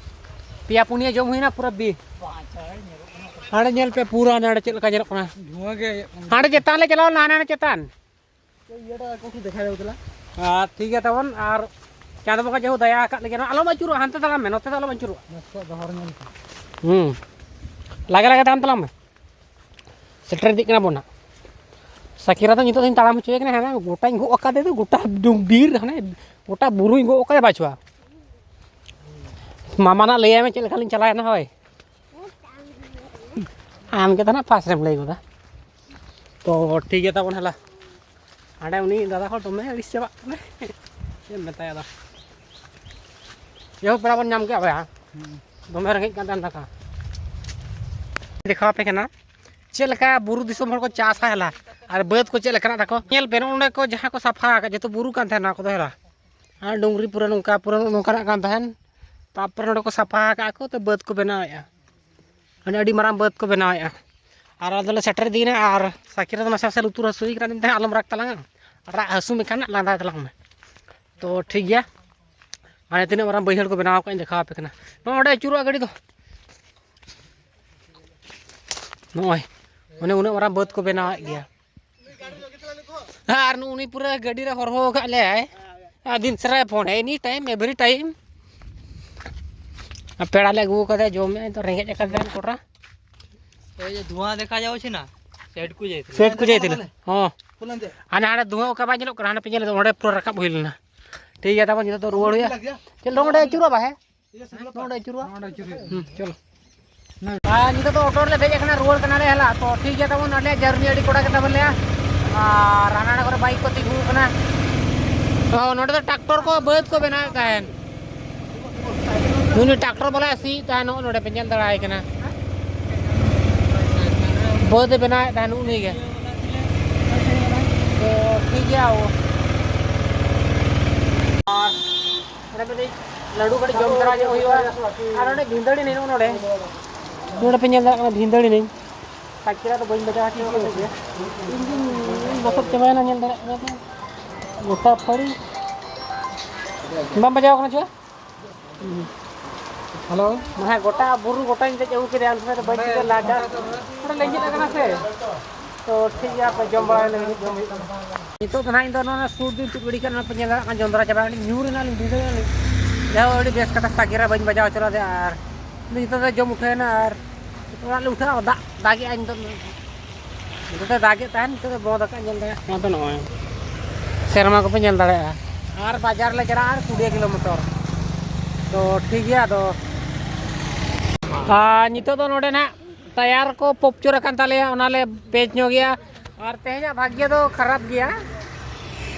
ᱯᱮᱭᱟ ᱯᱩᱱᱭᱟᱹ ᱡᱚᱢ ᱦᱩᱭᱱᱟ, ᱯᱩᱨᱟᱹ ᱵᱤ᱾ ᱦᱟᱸᱰᱮ ᱧᱮᱞ ᱯᱮ, ᱯᱩᱨᱟᱹ ᱦᱟᱸᱰᱮ ᱪᱮᱫ ᱞᱮᱠᱟ ᱧᱮᱞᱚᱜ ᱠᱟᱱᱟ᱾ ᱫᱷᱩᱣᱟᱹ ᱜᱮ ᱤᱭᱟᱹᱜ ᱠᱟᱱᱟ᱾ ᱦᱟᱸᱰᱮ ᱪᱮᱛᱟᱱ ᱞᱮ ᱪᱟᱞᱟᱣ ᱞᱮᱱᱟ, ᱦᱟᱸᱰᱮ ᱦᱟᱸᱰᱮ ᱪᱮᱛᱟᱱ᱾ ᱤᱭᱟᱹᱴᱟ ᱠᱟᱹᱴᱤᱡ ᱫᱮᱠᱷᱟᱣ ᱫᱮᱞᱟ᱾ ᱟᱨ ᱴᱷᱤᱠ ᱜᱮᱭᱟ ᱛᱟᱵᱚᱱ, ᱟᱨ ᱪᱟᱸᱫᱚ ᱵᱚᱸᱜᱟ ᱡᱮᱦᱳ ᱫᱟᱭᱟ ᱟᱠᱟᱫ ᱞᱮᱜᱮ, ᱱᱚᱣᱟ ᱟᱞᱚᱢ ᱟᱹᱪᱩᱨᱚᱜᱼᱟ, ᱦᱟᱱᱛᱮ ᱛᱟᱲᱟᱢ ᱢᱮ, ᱱᱚᱛᱮ ᱫᱚ ᱟᱞᱚᱢ ᱟᱹᱪᱩᱨᱚᱜᱼᱟ᱾ ᱱᱟᱥᱮᱭᱟᱜ ᱫᱚᱦᱚ ᱨᱮ ᱧᱮᱞ ᱯᱮ᱾ ᱦᱩᱸ, ᱞᱟᱜᱮ ᱞᱟᱜᱮ ᱛᱟᱲᱟᱢ ᱛᱟᱞᱟᱝ ᱢᱮ᱾ ᱥᱮᱴᱮᱨ ᱤᱫᱤᱜ ᱠᱟᱱᱟ ᱵᱚᱱ ᱦᱟᱸᱜ᱾ ᱥᱟᱹᱠᱤᱨᱟ ᱫᱚ ᱱᱤᱛᱚᱜ ᱫᱚᱧ ᱛᱟᱲᱟᱢ ᱦᱚᱪᱚᱭᱮ ᱠᱟᱱᱟ, ᱦᱟᱱᱮ ᱜᱚᱴᱟᱧ ᱜᱚᱜ ᱟᱠᱟᱫᱮ ᱫᱚ, ᱜᱚᱴᱟ ᱰᱩᱝ-, ᱵᱤᱨ ᱦᱟᱱᱮ ᱜᱚᱴᱟ ᱵᱩᱨᱩᱧ ᱜᱚᱜ ᱟᱠᱟᱫᱮ ᱵᱟᱪᱷᱩᱣᱟ᱾ ᱢᱟᱢᱟ ᱱᱟᱜ ᱞᱟᱹᱭᱟᱭ ᱢᱮ ᱪᱮᱫ ᱞᱮᱠᱟᱞᱤᱧ ᱪᱟᱞᱟᱣᱮᱱᱟ, ᱦᱳᱭ᱾ ᱟᱢ ᱜᱮ ᱛᱟᱦᱮᱱᱟ ᱯᱷᱟᱥᱴ ᱨᱮᱢ ᱞᱟᱹᱭ ᱜᱚᱫᱟ᱾ ᱛᱚ ᱴᱷᱤᱠ ᱜᱮᱭᱟ ᱛᱟᱵᱚᱱ, ᱦᱮᱞᱟ᱾ ᱦᱟᱸᱰᱮ ᱩᱱᱤ ᱫᱟᱫᱟ ᱦᱚᱲ ᱫᱚᱢᱮ ᱟᱹᱲᱤᱥ ᱪᱟᱵᱟᱜ ᱠᱟᱱᱟᱭ᱾ ᱪᱮᱫ ᱮᱢ ᱢᱮᱛᱟᱭᱟ ᱟᱫᱚ? ᱡᱟᱭᱦᱳᱠ, ᱯᱮᱲᱟ ᱵᱚᱱ ᱧᱟᱢ ᱠᱮᱫᱟ ᱵᱚᱭᱦᱟ᱾ ᱦᱩᱸ᱾ ᱫᱚᱢᱮ ᱨᱮᱸᱜᱮᱡ ᱠᱟᱱ ᱛᱟᱦᱮᱱ ᱫᱟᱠᱟ᱾ ᱫᱮᱠᱷᱟᱣ ᱟᱯᱮ ᱠᱟᱱᱟ ᱪᱮᱫ ᱞᱮᱠᱟ ᱵᱩᱨᱩ ᱫᱤᱥᱚᱢ ᱦᱚᱲ ᱠᱚ ᱪᱟᱥᱟ, ᱦᱮᱞᱟ, ᱟᱨ ᱵᱟᱹᱫᱽ ᱠᱚ ᱪᱮᱫ ᱞᱮᱠᱟᱱᱟᱜ ᱛᱟᱠᱚ᱾ ᱧᱮᱞ ᱯᱮ, ᱱᱚᱜᱼᱚ ᱱᱚᱸᱰᱮ ᱠᱚ ᱡᱟᱦᱟᱸ ᱠᱚ ᱥᱟᱯᱷᱟ ᱟᱠᱟᱫ, ᱡᱚᱛᱚ ᱵᱩᱨᱩ ᱠᱟᱱ ᱛᱟᱦᱮᱱᱟ ᱱᱚᱣᱟ ᱠᱚᱫᱚ, ᱦᱮᱞᱟ᱾ ᱟᱨ ᱰᱩᱝᱨᱤ ᱯᱩᱨᱟᱹ ᱱᱚᱝᱠᱟ, ᱯᱩᱨᱟᱹ ᱱᱚᱝᱠᱟᱱᱟᱜ ᱠᱟᱱ ᱛᱟᱦᱮᱱ᱾ ᱛᱟᱨᱯᱚᱨᱮ ᱱᱚᱸᱰᱮ ᱠᱚ ᱥᱟᱯᱷᱟ ᱟᱠᱟᱫ ᱠᱚ, ᱛᱚ ᱵᱟᱹᱫᱽ ᱠᱚ ᱵᱮᱱᱟᱣᱮᱫᱼᱟ᱾ ᱢᱟᱱᱮ ᱟᱹᱰᱤ ᱢᱟᱨᱟᱝ ᱵᱟᱹᱫᱽ ᱠᱚ ᱵᱮᱱᱟᱣᱮᱫᱼᱟ᱾ ᱟᱨ ᱟᱞᱮ ᱫᱚᱞᱮ ᱥᱮᱴᱮᱨ ᱤᱫᱤᱭᱮᱱᱟ, ᱟᱨ ᱥᱟᱹᱠᱤᱨᱟ ᱫᱚ ᱱᱟᱥᱮ ᱱᱟᱥᱮ ᱞᱩᱛᱩᱨ ᱦᱟᱹᱥᱩᱭᱮ ᱠᱟᱱᱟ, ᱢᱮᱱᱛᱮ ᱟᱞᱚᱢ ᱨᱟᱜᱽ ᱛᱟᱞᱟᱝᱟ, ᱨᱟᱜ ᱦᱟᱹᱥᱩ ᱢᱮᱠᱷᱟᱱ ᱞᱟᱸᱫᱟᱭ ᱛᱟᱞᱟᱝ ᱢᱮ᱾ ᱛᱚ ᱴᱷᱤᱠ ᱜᱮᱭᱟ, ᱦᱟᱱᱮ ᱛᱤᱱᱟᱹᱜ ᱢᱟᱨᱟᱝ ᱵᱟᱹᱭᱦᱟᱹᱲ ᱠᱚ ᱵᱮᱱᱟᱣ ᱟᱠᱟᱫ, ᱤᱧ ᱫᱮᱠᱷᱟᱣ ᱟᱯᱮ ᱠᱟᱱᱟ᱾ ᱱᱚᱜᱼᱚᱭ ᱚᱸᱰᱮ ᱟᱹᱪᱩᱨᱚᱜᱼᱟ ᱜᱟᱹᱰᱤ ᱫᱚ, ᱱᱚᱜᱼᱚᱭ ᱚᱱᱮ ᱩᱱᱟᱹᱜ ᱢᱟᱨᱟᱝ ᱵᱟᱹᱫᱽ ᱠᱚ ᱵᱮᱱᱟᱣᱮᱫ ᱜᱮᱭᱟ᱾ ᱟᱨ ᱱᱩᱜᱼᱩ ᱱᱩᱭ ᱯᱩᱨᱟᱹ ᱜᱟᱹᱰᱤ ᱨᱮ ᱦᱚᱨᱦᱚ ᱟᱠᱟᱫ ᱞᱮᱭᱟᱭ᱾ ᱟᱨ ᱫᱤᱱ ᱥᱟᱨᱟᱭ phone, any time, every time᱾ ᱟᱨ ᱯᱮᱲᱟ ᱞᱮ ᱟᱹᱜᱩ ᱟᱠᱟᱫᱮᱭᱟ, ᱡᱚᱢᱮᱫ ᱟᱭ, ᱛᱚ ᱨᱮᱸᱜᱮᱡ ᱟᱠᱟᱫᱮᱭᱟ ᱠᱚᱴᱨᱟ᱾ ये जो धुआं देखा जाओ छे ना, सेट को जाए थे। सेट को जाए थे। हाँ। ᱦᱟᱱᱮ ᱦᱟᱸᱰᱮ ᱫᱷᱩᱣᱟᱹ ᱚᱠᱟ ᱵᱟᱭ ᱧᱮᱞᱚᱜ ᱠᱟᱱᱟ, ᱦᱟᱱᱮ ᱯᱮ ᱧᱮᱞᱮᱫ ᱫᱚ, ᱚᱸᱰᱮ ᱯᱩᱨᱟᱹ ᱨᱟᱠᱟᱵ ᱦᱩᱭ ᱞᱮᱱᱟ᱾ ᱴᱷᱤᱠ ᱜᱮᱭᱟ, ᱛᱟᱵᱚᱱ ᱱᱤᱛᱚᱜ ᱫᱚ ᱨᱩᱣᱟᱹᱲ ᱦᱩᱭᱩᱜᱼᱟ᱾ ᱪᱮᱫ ᱱᱚᱰᱮ ᱟᱹᱪᱩᱨᱚᱜᱼᱟ ᱵᱟᱦᱮ? ᱱᱚᱰᱮ ᱟᱹᱪᱩᱨᱚᱜᱼᱟ᱾ ᱦᱩᱸ, ᱪᱚᱞᱚ᱾ ᱟᱨ ᱱᱤᱛᱚᱜ ᱫᱚ ᱚᱴᱳ ᱨᱮᱞᱮ ᱫᱮᱡ ᱟᱠᱟᱱᱟ, ᱨᱩᱣᱟᱹᱲ ᱠᱟᱱᱟᱞᱮ ᱦᱮᱞᱟ᱾ ᱛᱚ ᱴᱷᱤᱠ ᱜᱮᱭᱟ, ᱛᱟᱵᱚᱱ ᱟᱞᱮᱭᱟᱜ ᱡᱟᱨᱱᱤ ᱟᱹᱰᱤ ᱠᱚᱲᱟ ᱜᱮ ᱛᱟᱵᱚᱱ ᱞᱮᱭᱟ᱾ ᱟᱨ ᱦᱟᱱᱟ ᱠᱚᱨᱮ ᱵᱟᱭᱤᱠ ᱠᱚ ᱛᱤᱸᱜᱩ ᱟᱠᱟᱱᱟ᱾ ᱚ, ᱱᱚᱰᱮ ᱫᱚ ᱴᱨᱟᱠᱴᱚᱨ ᱠᱚ ᱵᱟᱹᱫᱽ ᱠᱚ ᱵᱮᱱᱟᱣᱮᱫ ᱛᱟᱦᱮᱱ᱾ ᱩᱱᱤ ᱴᱨᱟᱠᱴᱚᱨ ᱵᱟᱞᱟᱭ ᱥᱤᱭᱮᱫ ᱛᱟᱦᱮᱱ, ᱱᱚᱜᱼᱚ ᱱᱚᱰᱮ ᱯᱮ ᱧᱮᱞ ᱫᱟᱲᱮᱭᱟᱭ ᱠᱟᱱᱟ᱾ ᱵᱟᱹᱫᱽ ᱮ ᱵᱮᱱᱟᱣᱮᱫ ᱛᱟᱦᱮᱱ ᱩᱱᱤ ᱜᱮ᱾ ᱛᱚ, ᱴᱷᱤᱠ ᱜᱮᱭᱟ᱾ ᱟᱨ ᱚᱸᱰᱮ ᱠᱟᱹᱴᱤᱡ ᱞᱟᱹᱰᱩ ᱠᱟᱹᱴᱤᱡ ᱡᱚᱢ ᱛᱚᱨᱟ ᱧᱚᱜ ᱦᱩᱭᱩᱜᱼᱟ᱾ ᱟᱨ ᱚᱸᱰᱮ ᱵᱷᱤᱸᱫᱟᱹᱲᱤ ᱱᱟᱹᱧ, ᱱᱚᱜᱼᱚ ᱱᱚᱰᱮ, ᱱᱚᱰᱮ ᱯᱮ ᱧᱮᱞ ᱫᱟᱲᱮᱭᱟᱜ ᱠᱟᱱᱟ ᱵᱷᱤᱸᱫᱟᱹᱲᱤ ᱱᱟᱹᱧ᱾ ᱥᱟᱭᱠᱮᱞ ᱫᱚ ᱵᱟᱹᱧ ᱵᱟᱡᱟᱣ ᱦᱚᱪᱚ ᱠᱟᱫᱟ ᱡᱮ᱾ ᱤᱧ ᱫᱩᱧ ᱞᱚᱥᱚᱫ ᱪᱟᱵᱟᱭᱮᱱᱟ, ᱧᱮᱞ ᱫᱟᱲᱮᱭᱟᱜ ᱠᱟᱱᱟ ᱯᱮ᱾ ᱜᱚᱴᱟ ᱯᱷᱟᱹᱲᱤ᱾ ᱵᱟᱢ ᱵᱟᱡᱟᱣ ᱠᱟᱱᱟ ᱪᱮ? ᱦᱮᱞᱳ᱾ ᱢᱟᱱᱮ ᱜᱚᱴᱟ ᱵᱩᱨᱩ ᱜᱚᱴᱟᱧ ᱫᱮᱡ ᱟᱹᱜᱩ ᱠᱮᱫᱟ, ᱩᱱ ᱥᱚᱢᱚᱭ ᱫᱚ ᱵᱟᱹᱧ ᱴᱷᱤᱠᱟᱹ ᱞᱮᱫᱟ᱾ ᱚᱸᱰᱮ ᱞᱮᱸᱡᱮᱫ ᱟᱠᱟᱱᱟ ᱥᱮ᱾ ᱛᱚ ᱴᱷᱤᱠ ᱜᱮᱭᱟ, ᱟᱯᱮ ᱡᱚᱢ ᱵᱟᱲᱟᱭ ᱞᱟᱹᱜᱤᱫ ᱡᱚᱢ ᱦᱩᱭᱩᱜ ᱠᱟᱱᱟ᱾ ᱱᱤᱛᱚᱜ ᱫᱚ ᱱᱟᱦᱟᱜ ᱤᱧ ᱫᱚ ᱱᱚᱣᱟ ᱥᱩᱨ ᱫᱩᱧ ᱛᱩᱫ ᱜᱤᱰᱤ ᱠᱟᱜᱼᱟ, ᱱᱚᱣᱟ ᱯᱮ ᱧᱮᱞ ᱫᱟᱲᱮᱭᱟᱜ ᱠᱟᱱᱟ ᱡᱚᱸᱰᱨᱟ ᱪᱟᱵᱟ, ᱟᱹᱰᱤ ᱧᱩᱨ ᱮᱱᱟ ᱞᱤᱧ ᱵᱷᱤᱸᱫᱟᱹᱲ ᱮᱱᱟ ᱞᱤᱧ᱾ ᱡᱟᱭᱦᱳᱠ, ᱟᱹᱰᱤ ᱵᱮᱥ ᱠᱟᱛᱷᱟ, ᱥᱟᱸᱜᱮ ᱨᱮ ᱵᱟᱹᱧ ᱵᱟᱡᱟᱣ ᱦᱚᱪᱚ ᱞᱮᱫᱮᱭᱟ᱾ ᱟᱨ ᱱᱤᱛᱚᱜ ᱫᱚ ᱡᱚᱢ ᱩᱴᱷᱟᱹᱣ ᱮᱱᱟ ᱟᱨ ᱚᱲᱟᱜ ᱞᱮ ᱩᱴᱷᱟᱹᱜᱼᱟ᱾ ᱫᱟᱜ ᱫᱟᱜᱮᱜᱼᱟ ᱱᱤᱛᱚᱜ ᱫᱚ᱾ ᱱᱤᱛᱚᱜ ᱫᱚ ᱫᱟᱜᱮᱫ ᱛᱟᱦᱮᱱ, ᱱᱤᱛᱚᱜ ᱫᱚ ᱵᱚᱱᱫ ᱟᱠᱟᱫ, ᱧᱮᱞ ᱫᱟᱲᱮᱭᱟᱜ ᱠᱟᱱᱟ ᱯᱮ ᱱᱚᱜᱼᱚᱭ᱾ ᱥᱮᱨᱢᱟ ᱠᱚᱯᱮ ᱧᱮᱞ ᱫᱟᱲᱮᱭᱟᱜᱼᱟ᱾ ᱟᱨ ᱵᱟᱡᱟᱨ ᱞᱮ ᱪᱟᱞᱟᱜᱼᱟ ᱟᱨ ᱠᱩᱲᱤ ᱠᱤᱞᱳᱢᱤᱴᱟᱨ᱾ ᱛᱚ ᱴᱷᱤᱠ ᱜᱮᱭᱟ, ᱟᱫᱚ ᱟᱨ ᱱᱤᱛᱚᱜ ᱫᱚ ᱱᱚᱰᱮ ᱱᱟᱦᱟᱜ ᱴᱟᱭᱟᱨ ᱠᱚ ᱯᱚᱯᱪᱚᱨ ᱟᱠᱟᱱ ᱛᱟᱞᱮᱭᱟ, ᱚᱱᱟᱞᱮ ᱯᱮᱪ ᱧᱚᱜ ᱜᱮᱭᱟ᱾ ᱟᱨ ᱛᱮᱦᱮᱧᱟᱜ ᱵᱷᱟᱜᱽᱭᱚ ᱫᱚ ᱠᱷᱟᱨᱟᱯ ᱜᱮᱭᱟ,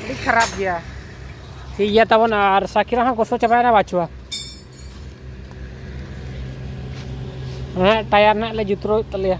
ᱟᱹᱰᱤ ᱠᱷᱟᱨᱟᱯ ᱜᱮᱭᱟ᱾ ᱴᱷᱤᱠ ᱜᱮᱭᱟ ᱛᱟᱵᱚᱱ, ᱟᱨ ᱥᱟᱠᱤᱨᱟ ᱦᱚᱸ ᱜᱚᱥᱚ ᱪᱟᱵᱟᱭᱮᱱᱟ ᱵᱟᱪᱷᱩᱣᱟ᱾ ᱦᱮᱸ, ᱴᱟᱭᱟᱨ ᱱᱟᱦᱟᱜ ᱞᱮ ᱡᱩᱛᱨᱟᱹᱣᱮᱫ ᱛᱟᱞᱮᱭᱟ᱾